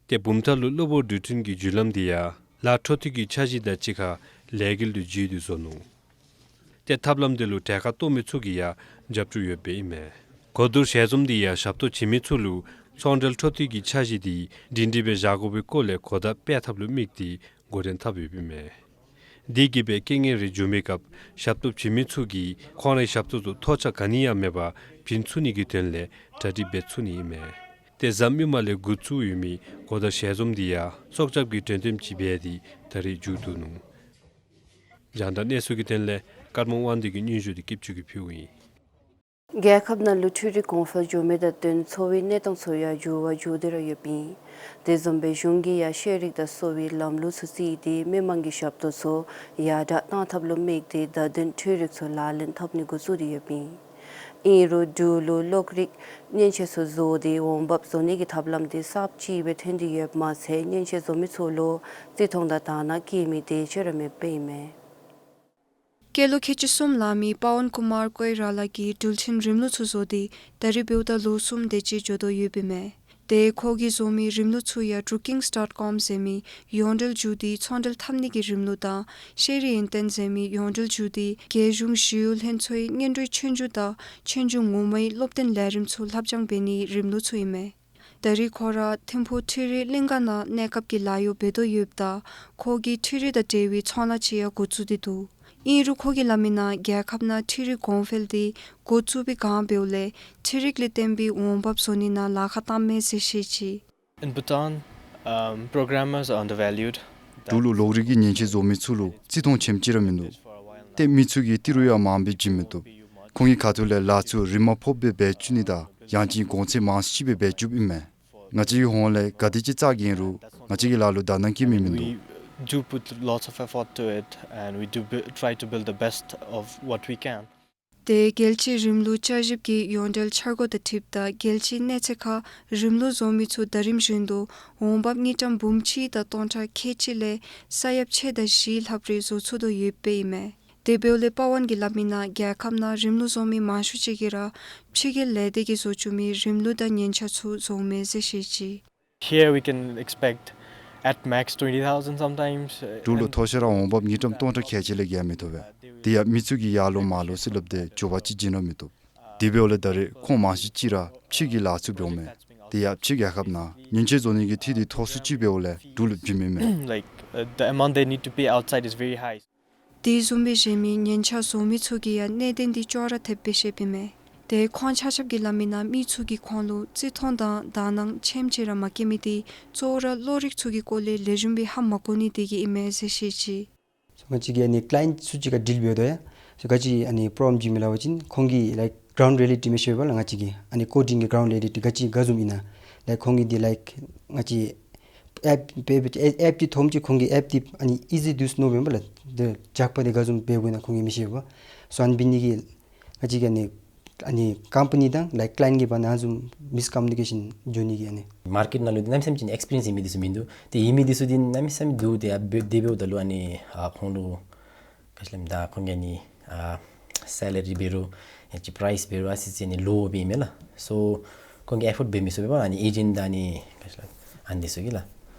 ཏེ་བུམ་ཐང་ལུ་གློ་བུར་འགྲུལ་འཕྲིན་གྱི་བརྒྱུད་ལམ་དེ་ཡང་ལཱ་འཕྲོ་མཐུད་ཀྱི་འཆར་གཞི་དང་གཅིག་ཁར་ལས་འགུལ་དེ་བརྒྱུད་དེ་བཟོ་ནུག། ཏེ་ཐབས་ལམ་དེ་ལུ་གྲལ་ཁར་གཏོགས་མི་ཚུ་གིས་ཡང་རྒྱབ་སྐྱོར་ཡོདཔ་ཨིན་མས། གོ་བསྡུར་ཞལ་འཛོམས་དེ་ཡང་ཞབས་ཏོག་བྱིན་མི་ཚུ་ལུ་ཚོང་འབྲེལ་འཕྲོ་མཐུད་ཀྱི་འཆར་གཞི་དེ་སྒྲིང་སྒྲིང་སྦེ་བཞག་དགོ་པའི་སྐོར་ལས་གོ་བརྡ་སྤེལ་ཐབས་ལུ་དམིགས་ཏེ་འགོ་འདྲེན་འཐབ་ཡོདཔ་ཨིན་མས། དེ་གིས་སྦེ་རྐྱེན་ངན་རེ་བྱུང་པའི་སྐབས་ཞབས་ཏོག་བྱིན་མི་ཚུ་གིས་ཁོང་རའི་ཞབས་ཏོག་ཚུ་ཐོགས་ཆགས་ག་ནི་ཡང་མེད་པར་བྱིན་ཚུགས་ནི་གི་དོན་ལས་གྲ་སྒྲིག་འབད་ཚུགས་ནི་ཨིན་མས། ཏེ་གཟའ་མིག་དམར་ལས་འགོ་བཙུགས་ཡོད་མི་གོ་བརྡ་ཞལ་འཛོམས་དེ་ཡང་སྲོག་སྐྱབས་ཀྱི་འགྲེམས་སྟོན་ཅིག་འབད་དེ་ད་རེས་མཇུག་བསྡུ་ནུག། རྒྱང་བསྒྲགས་གནས་ཚུལ་གྱི་དོན་ལས་ཀརྨ་དབང་འདུས་ཀྱི་སྙན་ཞུ་དེ་སྐྱིད་ཆུ་གིས་ཕུལཝ་ཨིན། རྒྱལ་ཁབ་ནང་ལུ་འཕྲུལ་རིག་གོང་འཕེལ་འགྱོ་མི་དང་བསྟུན་འཚོ་བའི་གནས་སྟངས་ཚུ་ཡང་འགྱུར་བ་འགྱོ་སྟེ་ར་ཡོདཔ་ཨིན། དེ་བཟུམ་སྦེ་གཞུང་གིས་ཡང་ཤེས་རིག་དང་གསོ་བའི་ལམ་ལུགས་ཚུ་བརྩིས་ཏེ་མི་མང་གི་ཞབས་ཏོག་ཚུ་ཡར་དྲག་གཏང་ཐབས་ལུ་དམིགས་ཏེ་བརྡ་དོན་འཕྲུལ་རིག་ཚུ་ལག་ལེན་འཐབ་ནི་འགོ་བཙུགས་ཏེ་ཡོདཔ་ཨིན། ཨིན་རུང་འབྲུག་ལུ་གློག་རིག་མཉེན་ཆས་ཚུ་བཟོ་སྟེ་འོང་འབབ་བཟོ་ནི་གི་ཐབས་ལམ་དེ་གསརཔ་ཅིག་སྦེ་ཐོན་ཏེ་ཡོདཔ་མ་ཚད་མཉེན་ཆས་བཟོ་མི་ཚུ་ལུ་བརྩི་མཐོང་དང་དག་སྣང་བསྐྱེད་མི་དེ་ཅིག་ར་མེདཔ་ཨིན་མས། སྐྱེས་ལོ་ཁལ་གཅིག་གསུམ་ལང་མི་པ་ཝན་ཀུ་མར་ཀོའི་ར་ལགས་ཀྱིས་འགྲུལ་འཕྲིན་རིམ་ལུགས་ཚུ་བཟོ་སྟེ་ད་རེས་འབདཝ་ད་ལོ་གསུམ་དེ་ཅིག་འགྱོ་དོ་ཡོདཔ་ཨིན་མས། ཏེ་ཁོ་གིས་བཟོ་མི་རིམ་ལུགས་ཚུ་ཡང་ཌུ་ཀིངས་ཌོཊ་ཀོམ་ཟེར་མི་ཡོངས་འབྲེལ་བརྒྱུད་དེ་ཚོང་འབྲེལ་འཐབ་ནི་གི་རིམ་ལུགས་དང་ཤེ་རི་ཨིན་ཏེན་ཟེར་མི་ཡོངས་འབྲེལ་བརྒྱུད་དེ་རྒྱལ་གཞུང་ཞི་གཡོག་ལྷན་ཚོགས་སྔོན་འགྲོའི་ཆོས་རྒྱུགས་དང་ཆོས་རྒྱུགས་ངོ་མའི་སློབ་སྟོན་ལས་རིམ་ཚུ་ལྷབ་སྦྱང་འབད་ནིའི་རིམ་ལུགས་ཚུ་ཨིན་མས། ད་རེས་ཁོ་ར་ཐིམ་ཕུག་འཕྲུལ་རིག་གླིང་ག་ནང་གནས་སྐབས་ཀྱི་ལཱ་གཡོག་འབད་དོ་ཡོདཔ་ད་ཁོ་གིས་འཕྲུལ་རིག་དང་འབྲེལ་བའི་ཚོང་ལཱ་ཅིག་ཡང་འགོ་བཙུགས་ཏེ་འདུག། ཨིན་རུང་ཁོ་གིས་སླབ་མིའི་ནང་རྒྱལ་ཁབ་ནང་འཕྲུལ་རིག་གོང་འཕེལ་དེ་འགོ་བཙུགས་པའི་སྒང་འབདཝ་ལས་འཕྲུལ་རིག་ལས་བརྟེན་པའི་འོང་འབབ་བཟོ་ནི་ནང་ལཱ་ཁག་བཏངམ་མས་ཟེར་བཤད་ཅི། In Bhutan, um, programmers are undervalued. འབྲུག་ལུ་གློག་རིག་གི་མཉེན་ཆས་བཟོ་མི་ཚུ་ལུ་བརྩི་མཐོང་ཆེམ་ཅིག་ར་མིན་འདུག། ཏེ་མི་ཚུ་གིས་ཏི་རུ་ཡང་མངམ་སྦེ་བྱིན་མི་བཏུབ། ཁོང་གི་ཁ་ཐུག་ལས་ལཱ་ཚུ་རིན་མ་ཕོགཔ་སྦེ་འབད་བཅུག་ནི་དང་ཡང་ཅིན་གོང་ཚད་མང་སུ་ཅིག་སྦེ་འབད་བཅུགཔ་ཨིན་མས། ང་བཅས་ཀྱི་ཧོངས་ལས་ག་དེ་ཅིག་རྩ་འགེངས་རུང་ང་བཅས་ཀྱིས་ལཱ་ལུ་དག་སྣང་བསྐྱེད་མི་མིན་འདུག། We do put lots of effort to it, and we do bu- try to build the best of what we can. ཏེ་རྒྱལ་སྤྱིའི་རིམ་ལུགས་བསྐྱར་ཞིབ་ཀྱི་ཡོངས་འབྲེལ་འཆར་སྒོ་དང་འཁྲིལཝ་ད་རྒྱལ་སྤྱིའི་གནས་ཚད་ཁར་རིམ་ལུགས་བཟོ་མི་ཚུ་ཟླ་རིམ་བཞིན་དུ་འོང་འབབ་དངུལ་ཀྲམ་འབུམ་གཅིག་དང་སྟོང་ཕྲག་ཁལ་གཅིག་ལས་ས་ཡ་ཕྱེད་དང་བཞི་ལྷགཔ་རེ་བཟོ་ཚུགས་དོ་ཡོདཔ་ཨིན་མས། དེ་འབདཝ་ལས་པ་ཝན་གྱིས་སླབ་མིའི་ནང་རྒྱལ་ཁབ་ནང་རིམ་ལུགས་བཟོ་མི་མང་ཤོས་ཅིག་གིས་ར་ཕྱི་རྒྱལ་ལས་སྡེ་གིས་བཟོ་བཅུག་མི་རིམ་ལུགས་དང་མཉེན་ཆས་ཚུ་བཟོཝ་མས་ཟེར་བཤད་ཅི། Here we can expect at max twenty thousand sometimes, uh, འབྲུག་ལུ་and མཐོ་ཤོས་ར་འོང་འབབ་དངུལ་ཀྲམ་སྟོང་ཕྲག་ཁལ་གཅིག་ལས་བརྒལ་མི་ཐོབ་པས། དེ་ཡང་མི་ཚུ་གིས་ཡར་ལོང་མར་ལོང་ཟེར་སླབ་སྟེ་འགྱོ་བ་ཅིག་བྱིན་ར་མི་བཏུབ། དེ་འབདཝ་ལས་ད་རེས་ཁོང་མང་ཤོས་ཅིག་ར་ཕྱི་གི་ལཱ་ཚུ་འབདཝ་མས། དེ་ཡང་ཕྱི་རྒྱལ་ཁབ་ནང་མཉེན་ཆས་བཟོ་ནི་གི་འཐུས་དེ་མཐོ་སུ་ཅིག་འབདཝ་ལས་འབྲུག་ལུ་བྱིན་མི་མེད། Like, uh, the amount they need to pay outside is very high. དེ་བཟུམ་སྦེ་གཞན་མི་མཉེན་ཆས་བཟོ་མི་ཚུ་གིས་ཡང་གནད་དོན་དེ་ཅོག་ར་འཐདཔ་སྦེ་བཤདཔ་ཨིན་མས། ཏེ་ཁོང་ཆ་ཁྱབ་ཀྱིས་སླབ་མིའི་ནང་མི་ཚུ་གིས་ཁོང་ལུ་བརྩི་མཐོང་དང་དག་སྣང་ཆེམ་ཅིག་ར་མ་བསྐྱེད་མི་དེ་གཙོ་བོ་ར་གློག་རིག་ཚུ་གི་སྐོར་ལས་ལེགས་ཤོམ་སྦེ་ཧ་མ་གོ་ནི་དེ་གིས་ཨིན་མས་ཟེར་བཤད་ཅི། སོ་ང་བཅས་ཀྱིས་ཨ་ནི་ཀ་ལའི་ཡེནཊ་ཚུ་གཅིག་ཁར་ཌིལ་འབདཝ་ད་ཡང་སོ་ག་ཅི་ཨ་ནི་པོརོབ་ལེམ་ཅིག་མས་སླབ་པ་ཅིན་ཁོང་གིས་like ground reality མི་ཤེས་པས་ལགས། ང་བཅས་ཀྱིས་ཨ་ནི་ཀོ་ཌིང་གི་ground reality ག་ཅི་ག་བཟུམ་ཨིན་ན་like ཁོང་གིས་འདི་like ང་བཅས་ཨེཔ་འབད་འབད་ཨེཔ་འདི་མཐོངམ་ཅིག་ཁོང་གིས་ཨེཔ་འདི་ཨ་ནི་ཨི་ཟི་འདུག་མནོཝ་མས་ལགས། འདི་རྒྱག་པ་འདི་ག་བཟུམ་འབདཝ་ཨིན་ན་ཁོང་གིས་མི་ཤེས་པས། སོ་ཨ་ནི་འབད་ནི་གིས་ང་བཅས་ཀྱིས་ཨ་ནི་ ཨ་ནི་ཀམ་པ་ནི་དང་ལའིཀ་ཀ་ལའེནཊ་གི་བར་ན་བཟུམ་མིས་ཀམ་མུ་ནི་ཀེ་ཤཱན་འགྱོ་ནི་གི་ཨ་ནི། མར་ཀེཊ་ནང་ལུ་འདི་གནམ་མེད་ས་མེད་ཅིག་ཨེགསི་པི་རི་ཡེནསི་ཡོད་མི་འདི་ཚུ་མིན་འདུག། ཏེ་ཡོད་མི་འདི་ཚུ་འདི་གནམ་མེད་ས་མེད་འདུག། ཏེ་ཨ་འབད་དེ་འབདཝ་ད་ལུ་ཨ་ནི་ཨ་ཁོང་ལུ་ག་ཅི་སླབ་ཨིན་ད་ཁོང་གི་ཨ་ནི་ཨ་སེ་ལ་རི་འབད་རུང་ཡང་ཅིན་པ་རའིསི་འབད་རུང་ཨ་ཙི་ཙི་ཨ་ནི་ལོ་སྦེ་ཨིན་མས་ལགས། སོ་ཁོང་གིས་ཨེ་ཕོརཌ་འབད་མི་ཚུགས་པས་ཨ་ནི་ཨེ་ཇེནཊ་དང་ཨ་ནི་ག་ཅི་སླབ་ཨ་ནི་འདི་ཚུ་གིས་ལགས།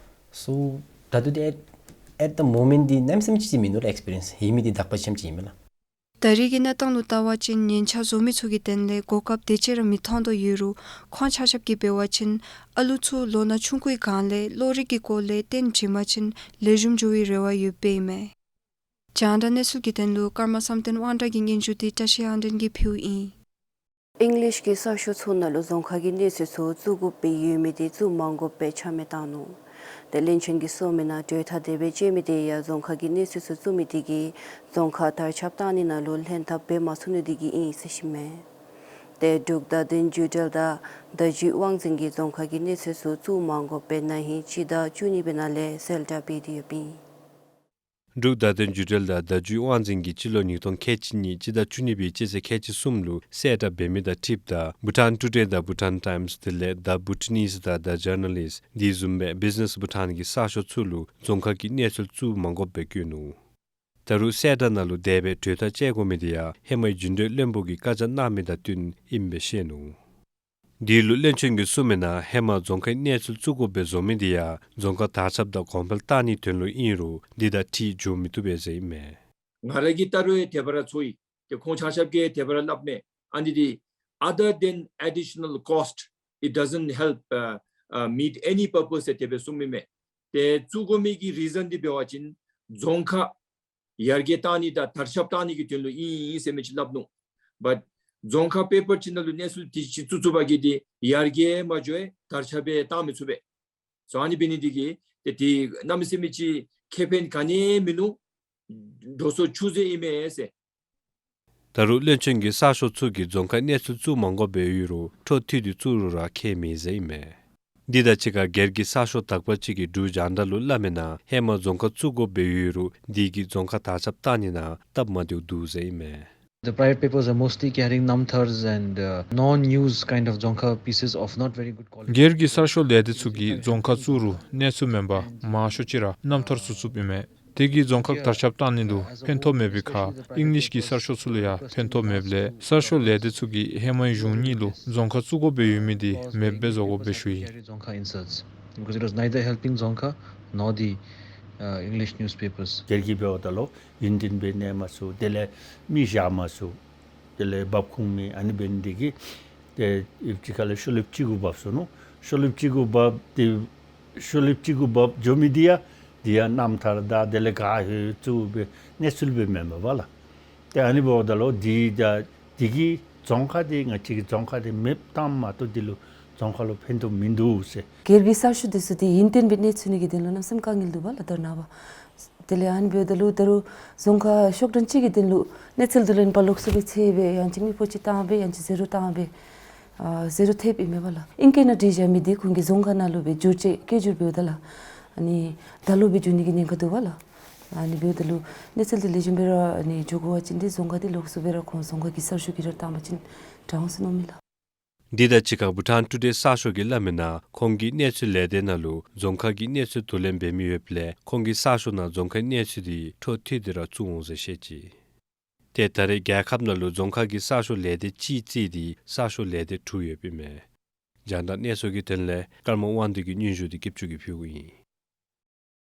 སོ་ད་ལྟོ་འདི་at, at the moment འདི་གནམ་མེད་ས་མེད་ཅིག་མིན་འདུག་ལགས། ཨེགསི་པི་རི་ཡེནསི་ཡོད་མི་འདི་དག་པ་ཅིག་ཨིན་མས་ལགས། ད་རེས་ཀྱི་གནས་སྟངས་ལུ་བལྟ་བ་ཅིན་ཉེན་ཆ་བཟོ་མི་ཚུ་གི་དོན་ལས་གོ་སྐབས་དེ་ཅིག་ར་མི་མཐོང་དོ་ཡོད་རུང་ཁོང་ཆ་ཁྱབ་ཀྱིས་འབད་བ་ཅིན་ཨ་ལུ་ཚུ་ལོ་ན་ཆུང་ཀུའི་སྒང་ལས་བློ་རིག་གི་སྐོར་ལས་རྟེན་བྱིན་པ་ཅིན་ལེགས་ཤོམ་འགྱོ་བའི་རེ་བ་ཡོདཔ་ཨིན་མས། རྒྱང་བསྒྲགས་གནས་ཚུལ་གྱི་དོན་ལུ་ཀརྨ་བསམ་གཏན་དབང་གྲགས་ཀྱི་སྙན་ཞུ་འདི་བཀྲ་ཤིས་དབང་ལྡན་གྱིས་ཕུལཝ་ཨིན། ཨིང་ལིཤ་གི་གསར་ཤོག་ཚུ་ནང་ལུ་རྫོང་ཁ་གི་གནས་ཚུལ་ཚུ་བཙུགས་དགོཔ་སྦེ་ཡོད་མི་འདི་བཙུགས་མ་དགོཔ་སྦེ་ཆ་མེད་བཏང་ནུག། ཏེ་བློན་ཆེན་གྱིས་གསུངས་མི་ནང་གྲོས་ཐག་དེ་སྦེ་བཅད་མི་འདི་ཡང་རྫོང་ཁ་གི་གནས་ཚུལ་ཚུ་བཙུགས་མི་འདི་གིས་རྫོང་ཁ་དར་ཁྱབ་བཏང་ནི་ནང་ལུ་ལྷན་ཐབས་འབད་མ་ཚུགས་ནི་འདི་གིས་ཨིན་ཟེར་ཞུཝ་མས། ཏེ་འབྲུག་བརྡ་དོན་བརྒྱུད་འབྲེལ་དང་བརྡ་བརྒྱུད་དབང་འཛིན་གྱིས་རྫོང་ཁ་གི་གནས་ཚུལ་ཚུ་བཙུགས་མ་དགོཔ་སྦེ་ན་ཧིང་སྤྱི་ཟླ་བཅུ་གཉིས་པའི་ནང་ལས་གསལ་བསྒྲགས་འབད་དེ་ཡོདཔ་ཨིན། འབྲུག་བརྡ་དོན་བརྒྱུད་འབྲེལ་དང་བརྡ་བརྒྱུད་དབང་འཛིན་གྱིས་སྤྱི་ལོ་ཉིས་སྟོང་ཁལ་གཅིག་གཉིས་སྤྱི་ཟླ་བཅུ་གཉིས་པའི་སྤྱི་ཚེས་ཁལ་གཅིག་གསུམ་ལུ་གསལ་བསྒྲགས་འབད་མི་དང་འཁྲིལཝ་ད་Bhutan Today དང་Bhutan Times དེ་ལས་The Bhutanese དང་The Journalist དེ་བཟུམ་སྦེ་Business Bhutan གི་གསར་ཤོག་ཚུ་ལུ་རྫོང་ཁ་གི་གནས་ཚུལ་བཙུགས་མ་དགོཔ་སྦེ་བཀོད་ནུག། ད་རུང་གསལ་བསྒྲགས་ནང་ལུ་དེ་སྦེ་གྲོས་ཐག་བཅད་དགོ་མི་དེ་ཡང་ཧེ་མའི་རྒྱུན་གྲོས་བློན་པོ་གིས་བཀའ་རྒྱ་གནང་མི་དང་བསྟུན་ཨིནམ་སྦེ་བཤད་ནུག། དེ་ལུ་བློན་ཆེན་གྱིས་གསུངས་མི་ནང་ཧེ་མ་རྫོང་ཁའི་གནས་ཚུལ་བཙུགས་དགོཔ་སྦེ་བཟོ་མི་དེ་ཡང་རྫོང་ཁ་དར་ཁྱབ་དང་གོང་འཕེལ་བཏང་ནིའི་དོན་ལུ་ཨིན་རུང་དེ་དང་འཁྲིལ་འགྱོ་མི་བཏུབ་པས་ཟེར་ཨིན་མས། ང་ར་གིས་ད་རུང་ཡང་དེ་སྦེ་ར་ཚོར་ཡི། ཏེ་ཁོང་ཆ་ཁྱབ་ཀྱིས་དེ་སྦེ་ར་སླབ་མས། ཨ་ནི་འདི་other than additional cost, it doesn't help, uh, uh, meet any purpose ཟེར་དེ་སྦེ་གསུངམ་ཨིན་མས། ཏེ་བཙུགས་དགོ་མི་གི་རི་ཛཱན་འདི་འབད་བ་ཅིན་རྫོང་ཁ་ཡར་རྒྱས་བཏང་ནི་དང་དར་ཁྱབ་བཏང་ནི་གི་དོན་ལུ་ཨིན་ཨིན་ཟེར་མི་ཅིག་སླབ་ནུག། But རྫོང་ཁ་པེ་པར་ཅིག་ནང་ལུ་གནས་ཚུལ་དེ་ཅིག་བཙུགས་བཙུགས་པ་གིས་འདི་ཡར་རྒྱས་མ་འགྱོ་བས་དར་ཁྱབ་སྦེ་བཏང་མི་ཚུགས་པས། སོ་ཨ་ནི་འབད་ནི་འདི་གིས་ཏེ་འདི་གནམ་མེད་ས་མེད་ཅིག་ཁེ་ཕན་ག་ནི་ཡང་མིན་ནུག། འགྲོ་སོང་ཆུད་ཟོས་ཨིན་མས་ཟེར། ད་རུང་བློན་ཆེན་གྱིས་གསར་ཤོག་ཚུ་གིས་རྫོང་ཁའི་གནས་ཚུལ་བཙུགས་མ་དགོཔ་སྦེ་ཡོད་རུང་འཕྲོ་མཐུད་དེ་བཙུགས་རུང་ར་ཁྱད་མེད་ཟེར་ཨིན་མས། འདི་དང་གཅིག་ཁར་སྒེར་གྱི་གསར་ཤོག་དག་པ་ཅིག་གིས་འབྲུག་རྒྱང་བསྒྲགས་ལུ་སླབ་མི་ནང་ཧེ་མ་རྫོང་ཁ་བཙུགས་དགོཔ་སྦེ་ཡོད་རུང་དེ་གིས་རྫོང་ཁ་དར་ཁྱབ་བཏང་ནི་ནང་སྟབས་མ་བདེཝ་འདུག་ཟེར་ཨིན་མས། The private papers are mostly carrying namthars and, uh, non-news kind of Dzongkha pieces of not very good quality. སྒེར་གྱི་གསར་ཤོག་ལས་སྡེ་ཚུ་གིས་རྫོང་ཁ་བཙུགས་རུང་གནས་ཚུལ་མེན་པར་མང་ཤོས་ཅིག་ར་རྣམ་ཐར་ཚུ་བཙུགསཔ་ཨིན་མས། དེ་གིས་རྫོང་ཁ་དར་ཁྱབ་བཏང་ནི་ལུ་ཕན་ཐོགས་མེད་པའི་ཁར་ཨིང་ལིཤ་གི་གསར་ཤོག་ཚུ་ལུ་ཡང་ཕན་ཐོགས་མེདཔ་ལས་གསར་ཤོག་ལས་སྡེ་ཚུ་གིས་ཧེ་མའི་གཞུང་གཉིས་ལུ་རྫོང་ཁ་བཙུགས་དགོཔ་སྦེ་ཡོད་མི་འདི་མེདཔ་སྦེ་བཟོ་དགོ་པའི་ཞུ་ཡི། Dzongkha inserts, because it was neither helping Dzongkha nor the, uh, English newspapers. སྒེར་གྱི་འབདཝ་ད་ལུ་ཡུན་བརྟན་སྦེ་གནས་མ་ཚུགས། དེ་ལས་མི་བཞག་མ་ཚུགས། དེ་ལས་འབབ་ཁུངས་མེད། ཨ་ནི་འབད་ནི་འདི་གིས་ཏེ་ཡུདཔ་ཅིག་ཁ་ལས་ཤོ་ལེབ་ཅིག་གུ་འབབ་སོ་ནུག། ཤོ་ལེབ་ཅིག་གུ་འབབ་སྟེ་ཤོ་ལེབ་ཅིག་གུ་འབབ་འགྱོ་མི་འདི་ཡང་འདི་ཡང་རྣམ་ཐར་དང་དེ་ལས་ག་ཧེ་བཙུགས་སྦེ་གནས་ཚུལ་སྦེ་མེན་པས་ལགས། ཏེ་ཨ་ནི་འབདཝ་ད་ལུ་འདི་ད་འདི་གིས་རྫོང་ཁ་འདི་ང་བཅས་ཀྱི་རྫོང་ཁ་འདི་མེདཔ་བཏངམ་མ་གཏོགས་འདི་ལུ་རྫོང་ཁ་ལུ་ཕན་ཐོགས་མིན་འདུག་ཟེར། སྒེར་གྱི་གསར་ཤོག་འདི་ཚུ་འདི་ཡུན་བརྟན་སྦེ་གནས་ཚུགས་ནི་གི་དོན་ལུ་གནམ་མེད་ས་མེད་དཀའ་ངལ་འདུག་པ་ལགས་ད་རེས་ནངས་པ། དེ་ལས་ཨ་ནི་འབདཝ་ད་ལུ་ད་རུང་རྫོང་ཁ་ཤོག་གྲངས་གཅིག་གི་དོན་ལུ་གནས་ཚུལ་འདི་ལུ་ཨིན་པ་ལོགས་སུ་སྦེ་ཚེ་སྦེ་ཡང་ཅིན་མི་ཕོ་ཅིག་བཏང་སྦེ་ཡང་ཅིན་ཟེར་རུང་བཏང་སྦེ་ཨ་ཟེར་རུང་ཐེབས་ཨིན་མས་པ་ལགས། ཨིང་སྐད་ནང་བྲིས་བཞག་མི་འདི་ཁོང་གིས་རྫོང་ཁ་ནང་ལུ་སྦེ་བསྒྱུར་བཅོས་སྐད་བསྒྱུར་འབདཝ་ད་ལགས་ཨ་ནི་ད་ལོག་སྦེ་བསྒྱུར་ནི་གི་ཉེན་ཁ་འདུག་པ་ལགས། ཨ་ནི་འབདཝ་ད་ལུ་གནས་ཚུལ་འདི་ལེགས་ཤོམ་སྦེ་ར་ཨ་ནི་འགྱོ་དགོ་པ་ཅིན་འདི་རྫོང་ཁ་འདི་ལོགས་སུ་སྦེ་ར་ཁོང་རྫོང་ཁ་གི་གསར་ཤོག་གི་ར་བཏང་པ་ཅིན་དྲག་འོང་ཟེར་མནོཝ་མས་ལགས། འདི་དང་གཅིག་ཁར་བྷུ་ཊཱན་ཊུ་ཌེ་གསར་ཤོག་གིས་སླབ་མི་ནང་ཁོང་གི་གནས་ཚུལ་ལས་སྡེ་ནང་ལུ་རྫོང་ཁ་གི་གནས་ཚུལ་བསྡུ་ལེན་འབད་མི་ཡོདཔ་ལས་ཁོང་གི་གསར་ཤོག་ནང་རྫོང་ཁའི་གནས་ཚུལ་འདི་འཕྲོ་མཐུད་དེ་ར་བཙུགས་འོང་ཟེར་བཤད་ཅི། ཏེ་ད་རེས་རྒྱལ་ཁབ་ནང་ལུ་རྫོང་ཁ་གི་གསར་ཤོག་ལས་སྡེ་གཅིག་བརྩིས་ཏེ་གསར་ཤོག་ལས་སྡེ་དྲུག་ཡོདཔ་ཨིན་མས། རྒྱང་བསྒྲགས་གནས་ཚུལ་གྱི་དོན་ལས་ཀརྨ་དབང་འདུས་ཀྱི་སྙན་ཞུ་འདི་སྐྱིད་ཆུ་གིས་ཕུལཝ་ཨིན།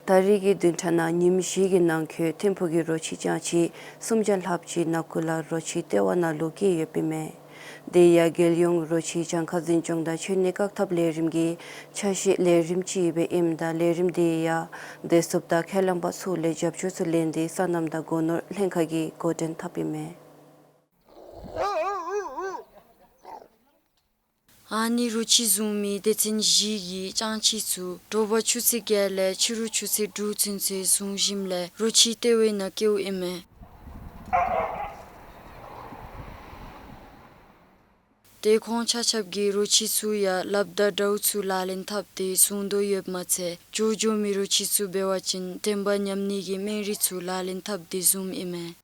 ད་རེས་ཀྱི་བདུན་ཕྲག་ནང་ཉིནམ་བཞི་གི་ནང་འཁོད་ཐིམ་ཕུག་གི་རོ་ཁྱི་སྤྱང་ཁྱི་སུམ་བརྒྱ་ལྷགཔ་ཅིག་ནག་ཁུ་ལ་རོ་ཁྱི་ལྟེ་བ་ནང་ལུ་སྐྱེས་ཡོདཔ་ཨིན་མས། དེ་ཡང་རྒྱལ་ཡོངས་རོ་ཁྱི་གྱངས་ཁ་འཛིན་སྐྱོང་དང་འཆོལ་ནད་བཀག་ཐབས་ལས་རིམ་གྱི་ཆ་ཤས་ལས་རིམ་ཅིག་སྦེ་ཨིནམ་ད་ལས་རིམ་དེ་ཡང་བདེ་སྲུངཔ་དང་ཁས་བླངས་པ་ཚུ་ལས་རྒྱབ་སྐྱོར་ཚུ་ལེན་ཏེ་སོ་ནམ་དང་སྒོ་ནོར་ལྷན་ཁག་གིས་འགོ་འདྲེན་འཐབ་ཨིན་མས། ཨ་ནི་རོ་ཁྱི་བཟུང་མི་སྡེ་ཚན་བཞི་གི་སྤྱང་ཁྱི་ཚུ་དྲོ་པ་ཆུ་ཚོད་བརྒྱད་ལས་ཕྱི་རུ་ཆུ་ཚོད་དྲུག་ཚུན་ཚོད་བཟུང་ཞིནམ་ལས་རོ་ཁྱི་ལྟེ་བའི་ནང་བསྐྱལཝ་ཨིན་མས། ཏེ་ཁོང་ཆ་ཁྱབ་ཀྱིས་རོ་ཁྱི་ཚུ་ཡང་ལགཔ་དང་དྲའུ་ཚུ་ལག་ལེན་འཐབ་སྟེ་བཟུང་དོ་ཡོདཔ་མ་ཚད་འགྱོ་འགྱོ་མི་རོ་ཁྱི་ཚུ་འབད་བ་ཅིན་དྲན་པ་ཉམས་ནི་གི་སྨན་རིགས་ཚུ་ལག་ལེན་འཐབ་སྟེ་བཟུངམ་ཨིན་མས།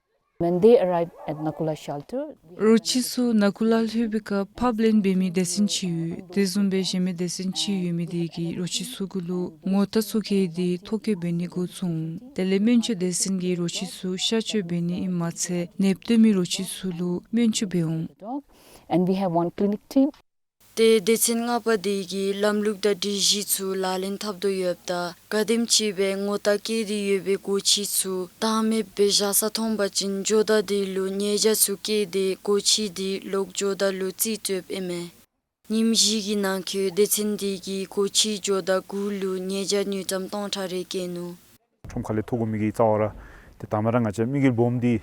When they arrive at Nakula shelter, རོ་ཁྱི་ཚུ་ནཱ་ཀུ་ལ་ལྷོད་པའི་སྐབས་ཕབ་ལེན་འབད་མི་སྡེ་ཚན་ཅིག་ཡོད། དེ་བཟུམ་སྦེ་གཞན་མི་སྡེ་ཚན་ཅིག་ཡོད་མི་དེ་གིས་རོ་ཁྱི་ཚུ་གུ་ལུ་ངོ་རྟགས་ཚུ་བཀལ་ཏེ་ཐོ་བཀོད་འབད་ནི་འགོ་བཙུགས་འོང་། དེ་ལས་སྨན་བཅོས་སྡེ་ཚན་གྱིས་རོ་ཁྱི་ཚུ་གཤག་བཅོས་འབད་ནི་ཨིནམ་མ་ཚད་ནདཔ་བཏོན་མི་རོ་ཁྱི་ཚུ་ལུ་སྨན་བཅོས་འབད་འོང་། And we have one clinic team. ཏེ་སྡེ་ཚན་ལྔ་པ་དེ་གིས་ལམ་ལུགས་དང་སྒྲིག་གཞི་ཚུ་ལག་ལེན་འཐབ་དོ་ཡོདཔ་ད་ག་དེམ་ཅིག་སྦེ་ངོ་རྟགས་བཀལ་ཏེ་ཡོད་པའི་སྒོ་ཁྱི་ཚུ་བདག་མེདཔ་སྦེ་བཞག་ས་མཐོང་པ་ཅིན་ཇོ་བདག་དེ་ལུ་ཉེས་བྱ་ཚུ་བཀལ་ཏེ་སྒོ་ཁྱི་དེ་ལོག་ཇོ་བདག་ལུ་རྩིས་སྤྲོདཔ་ཨིན་མས། ཉིནམ་བཞི་གི་ནང་འཁོད་སྡེ་ཚན་དེ་གིས་སྒོ་ཁྱི་ཇོ་བདག་དགུ་ལུ་ཉེས་བྱ་དངུལ་ཀྲམ་སྟོང་ཕྲག་རེ་བཀལ་ནུག། ཁྲོམ་ཁ་ལས་ཐོབ་དགོ་མི་གི་རྩ་བ་ར་ཏེ་དང་པ་ར་ང་བཅས་དམིགས་ཡུལ་སྦོམ་འདི་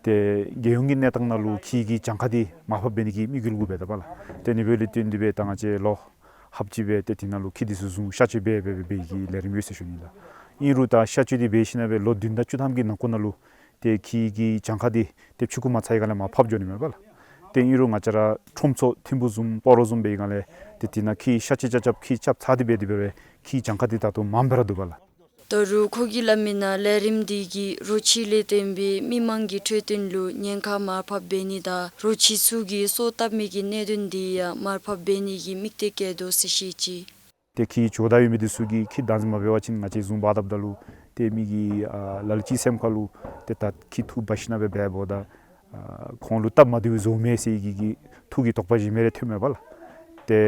ཏེ་རྒྱལ་ཡོངས་ཀྱི་གནས་སྟངས་ནང་ལུ་ཁྱི་གི་གྱངས་ཁ་འདི་མར་ཕབ་འབད་ནི་གི་དམིགས་ཡུལ་གུ་འབད་དོ་བ་ལགས། ཏེ་ཨ་ནི་འབདཝ་ལས་བརྟེན་ཏེ་ང་བཅས་ལོ་ཧབ་ཅིག་སྦེ་ཏེ་དེ་ནང་ལུ་ཁྱི་འདི་ཚུ་བཟུང་གཤག་བཅོས་འབད་འབད་འབད་འབད་ནི་གི་ལས་རིམ་ཡོད་ཟེར་ཞུ་ནི་ལགས། ཨིན་རུང་ད་གཤག་བཅོས་འདི་འབད་ཞིནམ་ལས་ལོ་བདུན་དང་བཅུ་ཐམ་གྱི་ནང་འཁོད་ནང་ལུ་ཏེ་ཁྱི་གི་གྱངས་ཁ་འདི་ཏེ་ཕྱུ་གུ་མ་ཚར་བའི་སྒང་ལས་མར་ཕབ་འགྱོ་ནི་མས་པ་ལགས། ཏེ་ཨིན་རུང་ང་བཅས་ར་ཁྲོམ་ཚོགས་ཐིམ་ཕུག་བཟུམ་སྤ་རོ་བཟུམ་འབད་བའི་སྒང་ལས་ཏེ་དེ་ནང་ཁྱི་གཤག་བཅོས་རྐྱབ་རྐྱབ་ཁྱི་རྐྱབ་ཚར་ཏེ་འབད་དེ་འབད་རུང་ཁྱི་གྱངས་ཁ་འདི་ད་ལྟོ་མངམ་སྦེ་ར་འདུག་པ་ལགས། ད་རུང་ཁོ་གིས་སླབ་མིའི་ནང་ལས་རིམ་འདི་གིས་རོ་ཁྱི་ལས་བརྟེན་པའི་མི་མང་གི་འཕྲོད་བསྟེན་ལུ་ཉེན་ཁ་མར་ཕབ་འབད་ནི་དང་རོ་ཁྱི་ཚུ་གིས་སོ་བཏབ་མི་གི་གནད་དོན་འདི་ཡང་མར་ཕབ་འབད་ནི་གི་དམིགས་གཏད་བསྐྱེད་དོ་ཟེར་བཤད་ཅི། ཏེ་ཁྱི་ཇོ་བདག་ཡོད་མི་འདི་ཚུ་གིས་ཁྱི་བདག་འཛིན་མ་འབད་བ་ཅིན་ང་བཅས་བཟུང་འབག་དཔ་ད་ལུ་ཏེ་མི་གི་ཨ་ལ་ལུ་ཅིག་སེམས་ཁ་ལུ་ཏེ་ད་ཁྱི་འཐུ་འབག་ཞིནམ་ལས་འབདཝ་ད་ཨ་ཁོང་ལུ་སྟབས་མ་བདེཝ་བཟོཝ་མས་ཟེར་གྱི་གི་ཐུགས་ཀྱི་དོགས་པ་ཅིག་མེན་རུང་ཐོནམ་མས་པ་ལགས། ཏེ་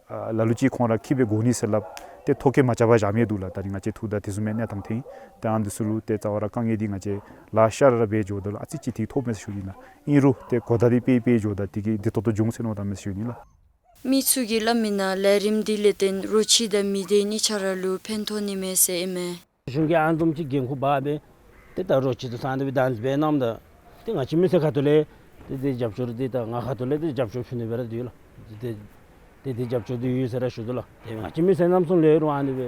ཨ་ལ་ལུ་ཅིག་ཁོང་ར་ཁྱི་སྦེ་དགོ་ནི་ཟེར་སླབ་སྟེ་ཐོ་བཀོད་མ་རྐྱབ་པར་བཞག་མི་འདུག་ལགས། ད་རིས་ང་བཅས་འཐུཝ་ད་དེ་བཟུམ་མའི་གནས་སྟངས་ཐོན། ཏེ་ཨ་ནི་འདི་ཚུ་ལུ་ཏེ་རྩ་བ་ར་དཀའ་ངལ་འདི་ང་བཅས་ལཱ་ཤ་ར་ར་འབད་འགྱོཝ་ད་ལུ་ཨ་ཙི་ཅིག་ཏེ་ཐོབ་མས་ཟེར་ཞུ་ནི་ལགས། ཨིན་རུང་ཏེ་གོ་བརྡ་འདི་སྤེལ་སྤེལ་འགྱོཝ་ད་དེ་གིས་བདེ་ཏོག་ཏོ་འབྱུང་ཟེར་མནོ་བསམ་མས་ཟེར་ཞུ་ནི་ལགས། མི་ཚུ་གིས་སླབ་མིའི་ནང་ལས་རིམ་འདི་ལས་བརྟེན་རོ་ཁྱི་དང་མི་སྡེ་གཉིས་ཆ་ར་ལུ་ཕན་ཐོགས་ནི་མས་ཟེར་ཨིན་མས། གཞུང་གིས་ཨ་ནི་བཟུམ་ཅིག་འགན་ཁུར་འབག་སྦེ་ཏེ་ད་རོ་ཁྱི་ཚུ་ཚང་སྟེ་སྦེ་བདག་འཛིན་འབད་གནངམ་ད་ཏེ་ང་བཅས་མི་སེར་ཁ་ཐུག་ལས་ཏེ་ཏེ་རྒྱབ་སྐྱོར་འདི་ད་ང་ཁ་ཐུག་ལས་ཏེ་རྒྱབ་སྐྱོར་ཞུ་ནི་སྦེ་ར་འདུག་ལགས། ཏེ་ཏེ་ཏེ་འདི་རྒྱབ་སྐྱོར་འདི་ཡོད་ཟེར་ར་ཞུ་དོ་ལགས། ཏེ་ང་བཅས་མི་སེར་རྣམ་གསུམ་ལས་རུང་ཨ་ནི་སྦེ་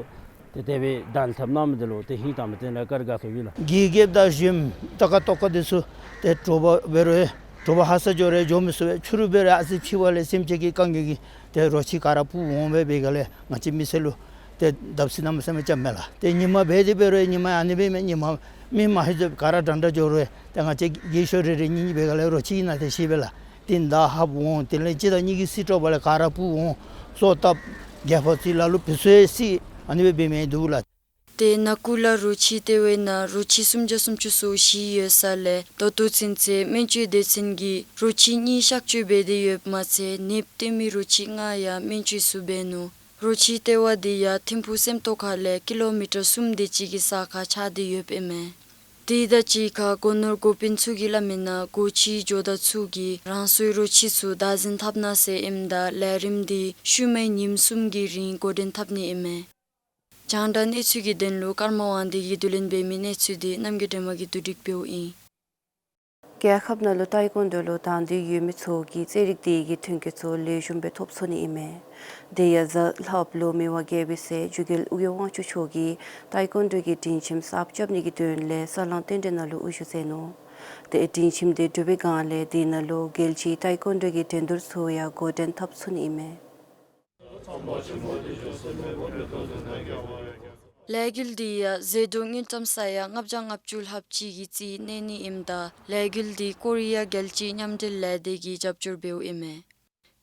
ཏེ་དེ་སྦེ་གདན་འཐབ་གནང་མི་འདི་ལུ་ཏེ་ཧིང་དང་མི་བརྟན་ལས་བཀར་དགའ་ཚོར་ཡོད་ལགས། གི་གེབ་དང་ཞིམ་ཏོག་ཀ་ཏོག་ཀ་འདི་ཚུ་ཏེ་དྲོ་པ་འབད་རུང་དྲོ་པ་ཧ་སག་འགྱོ་རུང་འགྱོ་མི་ཚུགས་པས། ཕྱི་རུ་འབད་རུང་ཨ་ཙི་ཕྱི་པ་ལས་སེམས་ཅན་གྱི་དཀའ་ངལ་གྱིས་ཏེ་རོ་ཁྱི་ག་ར་སྤུ་འོང་སྦེ་འབད་ག་ལས་ང་བཅས་མི་སེར་ལུ་ཏེ་བརྡབ་གསིག་གནམ་མེད་ས་མེད་རྐྱབ་མས་ལགས། ཏེ་ཉིན་མ་འབད་དེ་འབད་རུང་ཉིན་མ་ཨ་ནི་སྦེ་མེན། ཉིན་མ་མི་མ་ཧེ་ཟེར་ག་ར་འདྲན་འདྲ་འགྱོ་རུང་ཏེ་ང་བཅས་གི་ཤོ་རེ་རེ་གཉིས་གཉིས་འབད་ག་ལས་རོ་ཁྱི་ཨིན་ན་ཏེ་ཤེས་པས་ལགས། ཏེ་མདའ་ཧབ་འོང་། དེ་ལས་གཅིག་དང་གཉིས་ཀྱིས་བསད་དྲག་པ་ལས་ག་ར་སྤུ་འོང་། སོ་བཏབ་རྒྱལ་ཕམ་ཅིག་ལ་ལུ་བུ་ཚུ་ཡང་བསད། ཨ་ནི་སྦེ་འབད་མི་འདུག་ལགས། ཏེ་ནཱ་ཀུ་ལ་རོ་ཁྱི་ལྟེ་བའི་ནང་རོ་ཁྱི་སུམ་བརྒྱ་སུམ་ཅུ་སོ་བཞི་ཡོད་ས་ལས་ད་ལྟོ་ཚུན་ཚོད་སྨན་བཅོས་སྡེ་ཚན་གྱིས་རོ་ཁྱི་གཉིས་གཤག་བཅོས་འབད་དེ་ཡོདཔ་མ་ཚད་ནདཔ་བཏོན་མི་རོ་ཁྱི་ལྔ་ཡང་སྨན་བཅོས་ཚུ་འབད་ནུག། རོ་ཁྱི་ལྟེ་བ་འདི་ཡང་ཐིམ་ཕུག་སེམས་རྟོགས་ཁ་ལས་ཀི་ལོ་མི་ཊར་གསུམ་དེ་ཅིག་གི་ས་ཁར་ཆགས་ཏེ་ཡོདཔ་ཨིན་མས། དེ་དང་གཅིག་ཁར་སྒོ་ནོར་འགོ་དཔོན་ཚུ་གིས་སླབ་མིའི་ནང་སྒོ་ཁྱི་ཇོ་བདག་ཚུ་གིས་རང་སོའི་རོ་ཁྱི་ཚུ་བདག་འཛིན་འཐབ་གནང་ཟེར་ཨིནམ་ད་ལས་རིམ་འདི་ཤུལ་མའི་ཉིནམ་གསུམ་གྱི་རིང་འགོ་འདྲེན་འཐབ་ནི་ཨིན་མས། རྒྱང་བསྒྲགས་གནས་ཚུལ་གྱི་དོན་ལུ་ཀརྨ་དབང་འདུས་ཀྱིས་བསྡུ་ལེན་འབད་མི་གནས་ཚུལ་འདི་རྣམ་རྒྱལ་སྒྲོལ་མ་གིས་བསྡུ་སྒྲིག་འབདཝ་ཨིན། རྒྱལ་ཁབ་ནང་ལུ་ཏའི་ཀོན་ཌོ་ལུ་དང་འདོད་ཡོད་མི་ཚུ་གིས་རྩེད་རིགས་དེ་གི་ཐོན་སྐྱེད་ཚུ་ལེགས་ཤོམ་སྦེ་ཐོབ་ཚུགས་ནི་ཨིན་མས། དེ་ཡང་གཟའ་ལྷགཔ་ལུ་མི་དབང་རྒྱལ་པོའི་སྲས་འཇུ་སྐལ་ཨོ་རྒྱན་དབང་ཕྱུག་མཆོག་གིས་ཏའི་ཀོན་ཌོ་གི་སྒྲིང་ཁྱིམ་གསརཔ་རྐྱབ་ནི་གི་དོན་ལས་ས་བསླང་རྟེན་འབྲེལ་ནང་ལུ་དབུ་བཞུགས་མཛད་ནུག། དེ་སྒྲིང་ཁྱིམ་དེ་གྲུབ་པའི་སྒང་ལས་དེ་ནང་ལུ་རྒྱལ་སྤྱིའི་ཏའི་ཀོན་ཌོ་གི་འགྲན་བསྡུར་ཚུ་ཡང་འགོ་འདྲེན་འཐབ་ཚུགས་ནི་ཨིན་མས། ལས་འགུལ་འདི་ཡང་ཟད་འགྲོ་དངུལ་ཀྲམ་ས་ཡ་ལྔ་བརྒྱ་ལྔ་བཅུ་ལྷགཔ་ཅིག་གི་རྩིས་གནས་ནི་ཨིནམ་ད་ལས་འགུལ་འདི་ཀོ་རི་ཡ་རྒྱལ་སྤྱིའི་མཉམ་འབྲེལ་ལས་སྡེ་གིས་རྒྱབ་སྐྱོར་འབདཝ་ཨིན་མས།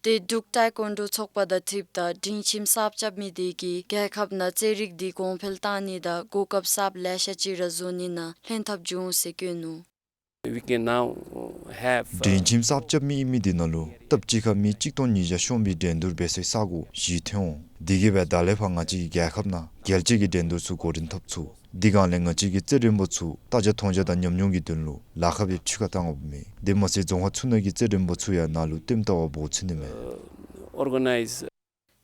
ཏེ་འབྲུག་ཏའི་ཀོན་ཌོ་ཚོགས་པ་དང་འཁྲིལཝ་ད་སྒྲིང་ཁྱིམ་གསརཔ་རྐྱབ་མི་དེ་གིས་རྒྱལ་ཁབ་ནང་རྩེད་རིགས་འདི་གོང་འཕེལ་བཏང་ནི་དང་གོ་སྐབས་གསརཔ་ལེ་ཤ་ཅིག་ར་བཟོ་ནི་ནང་ལྷན་ཐབས་འབྱུང་ཟེར་བཀོད་ནུག། We can now have, uh, སྒྲིང་ཁྱིམ་གསརཔ་རྐྱབ་མི་ཨིན་མི་དེ་ནང་ལུ་སྟབས་གཅིག་ཁར་མི་གཅིག་སྟོང་ཉིས་བརྒྱ་ཤོང་བའི་འགྲན་བསྡུར་འབད་སའི་ས་སྒོ་བཞི་ཐོན་འོང་། དེ་གིས་འབད་ད་ལས་ཕར་ང་བཅས་ཀྱི་རྒྱལ་ཁབ་ནང་རྒྱལ་སྤྱི་གི་འགྲན་བསྡུར་ཚུ་འགོ་འདྲེན་འཐབ་ཚུགས། དེ་སྒང་ལས་ང་བཅས་ཀྱི་རྩེད་འགྲན་པ་ཚུ་ལྟ་རྒྱ་མཐོང་རྒྱ་དང་ཉམས་མྱོང་གི་དོན་ལུ་ལཱ་ཁག་སྦེ་འཕྱུགས་ཁ་བཏང་དགོཔ་མས། དེ་མ་ཚད་རྫོང་ཁག་ཚུ་ནང་གི་རྩེད་འགྲན་པ་ཚུ་ཡང་ནཱ་ལུ་ལྟདམོ་ལྟ་བར་འབོ་ཚུགས་ནི་མས། Organize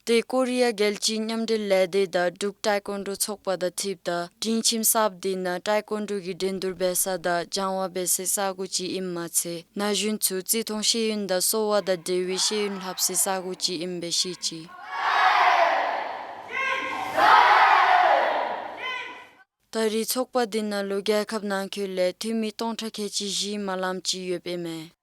ཏེ་ཀོ་རི་ཡ་རྒྱལ་སྤྱིའི་མཉམ་འབྲེལ་ལས་སྡེ་དང་འབྲུག་ཏའི་ཀོན་ཌོ་ཚོགས་པ་དང་འཁྲིལཝ་ད་སྒྲིང་ཁྱིམ་གསརཔ་དེ་ནང་ཏའི་ཀོན་ཌོ་གི་འགྲན་བསྡུར་འབད་ས་དང་སྦྱང་བ་འབད་སའི་ས་སྒོ་ཅིག་ཨིནམ་མ་ཚད་ན་གཞོན་ཚུ་རྩིས་མཐོང་ཤེས་ཡོན་དང་གསོ་བ་དང་འབྲེལ་བའི་ཤེས་ཡོན་ལྷབ་སའི་ས་སྒོ་ཅིག་ཨིནམ་སྦེ་བཤད་ཅི། ད་རེས་ཚོགས་པ་དེ་ནང་ལུ་རྒྱལ་ཁབ་ནང་འཁོད་ལས་འཐུས་མི་སྟོང་ཕྲག་ཁལ་གཅིག་བཞི་མ་ལངམ་ཅིག་ཡོདཔ་ཨིན་མས།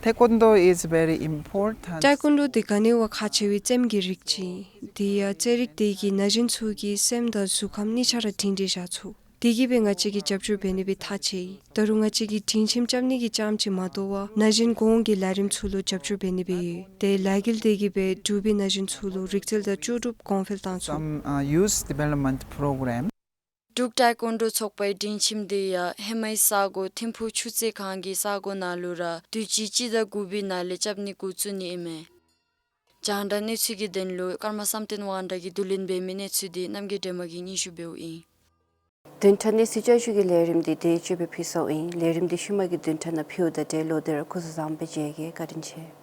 Taekwondo is very important. ཏའི་ཀོན་ཌོ་དེ་ག་ནི་བ་ཁག་ཆེ་བའི་རྩེདམོ་གི་རིགས་ཅིག། དེ་ཡང་རྩེད་རིགས་དེ་གིས་ན་གཞོན་ཚུ་གི་སེམས་དང་གཟུགས་ཁམས་གཉིས་ཆ་ར་སྒྲིང་སྒྲིང་བཞག་ཚུགས། དེ་གིས་སྦེ་ང་བཅས་ཀྱིས་རྒྱབ་སྐྱོར་འབད་ནི་སྦེ་ཐག་བཅད་ཡི། ད་རུང་ང་བཅས་ཀྱིས་སྒྲིང་ཁྱིམ་རྐྱབ་ནི་གི་རྐྱངམ་ཅིག་མ་དོ་བར་ན་གཞོན་གོང་གི་ལས་རིམ་ཚུ་ལུ་རྒྱབ་སྐྱོར་འབད་ནི་སྦེ་ཡོད། དེ་ལས་འགུལ་དེ་གིས་སྦེ་འབྲུག་པའི་ན་གཞོན་ཚུ་ལུ་རིག་རྩལ་དང་ལྕོགས་གྲུབ་གོང་འཕེལ་བཏང་ཚུགས། Some, uh, youth development program. འབྲུག་ཏའི་ཀོན་ཌོ་ཚོགས་པའི་སྒྲིང་ཁྱིམ་དེ་ཡང་ཧེ་མའི་ས་གོ་ཐིམ་ཕུག་ཆུ་ཚོད་ཁང་གི་ས་གོ་ནང་ལུ་ར་དུས་ཅི་སྤྱི་ཟླ་དགུ་པའི་ནང་ལས་རྐྱབ་ནི་འགོ་བཙུགས་ནི་ཨིན་མས། རྒྱང་བསྒྲགས་གནས་ཚུལ་གྱི་དོན་ལུ་ཀརྨ་བསམ་གཏན་དབང་གྲགས་ཀྱིས་བསྡུ་ལེན་འབད་མི་གནས་ཚུལ་འདི་རྣམ་རྒྱལ་སྒྲོལ་མ་གིས་སྙན་ཞུ་འབདཝ་ཨིན། བདུན་ཕྲག་གནས་ཚུལ་བསྐྱར་ཞུ་གི་ལས་རིམ་འདི་དེ་ཅིག་སྦེ་ཕུལ་སོཔ་ཨིན། ལས་རིམ་འདི་ཤུལ་མ་གི་བདུན་ཕྲག་ནང་ཕུལཝ་ད་ཏེ་ལོག་སྟེ་ར་སྐུ་གཟུགས་བཟང་པོ་སྦེ་མཇལ་གེ། བཀའ་དྲིན་ཆེ།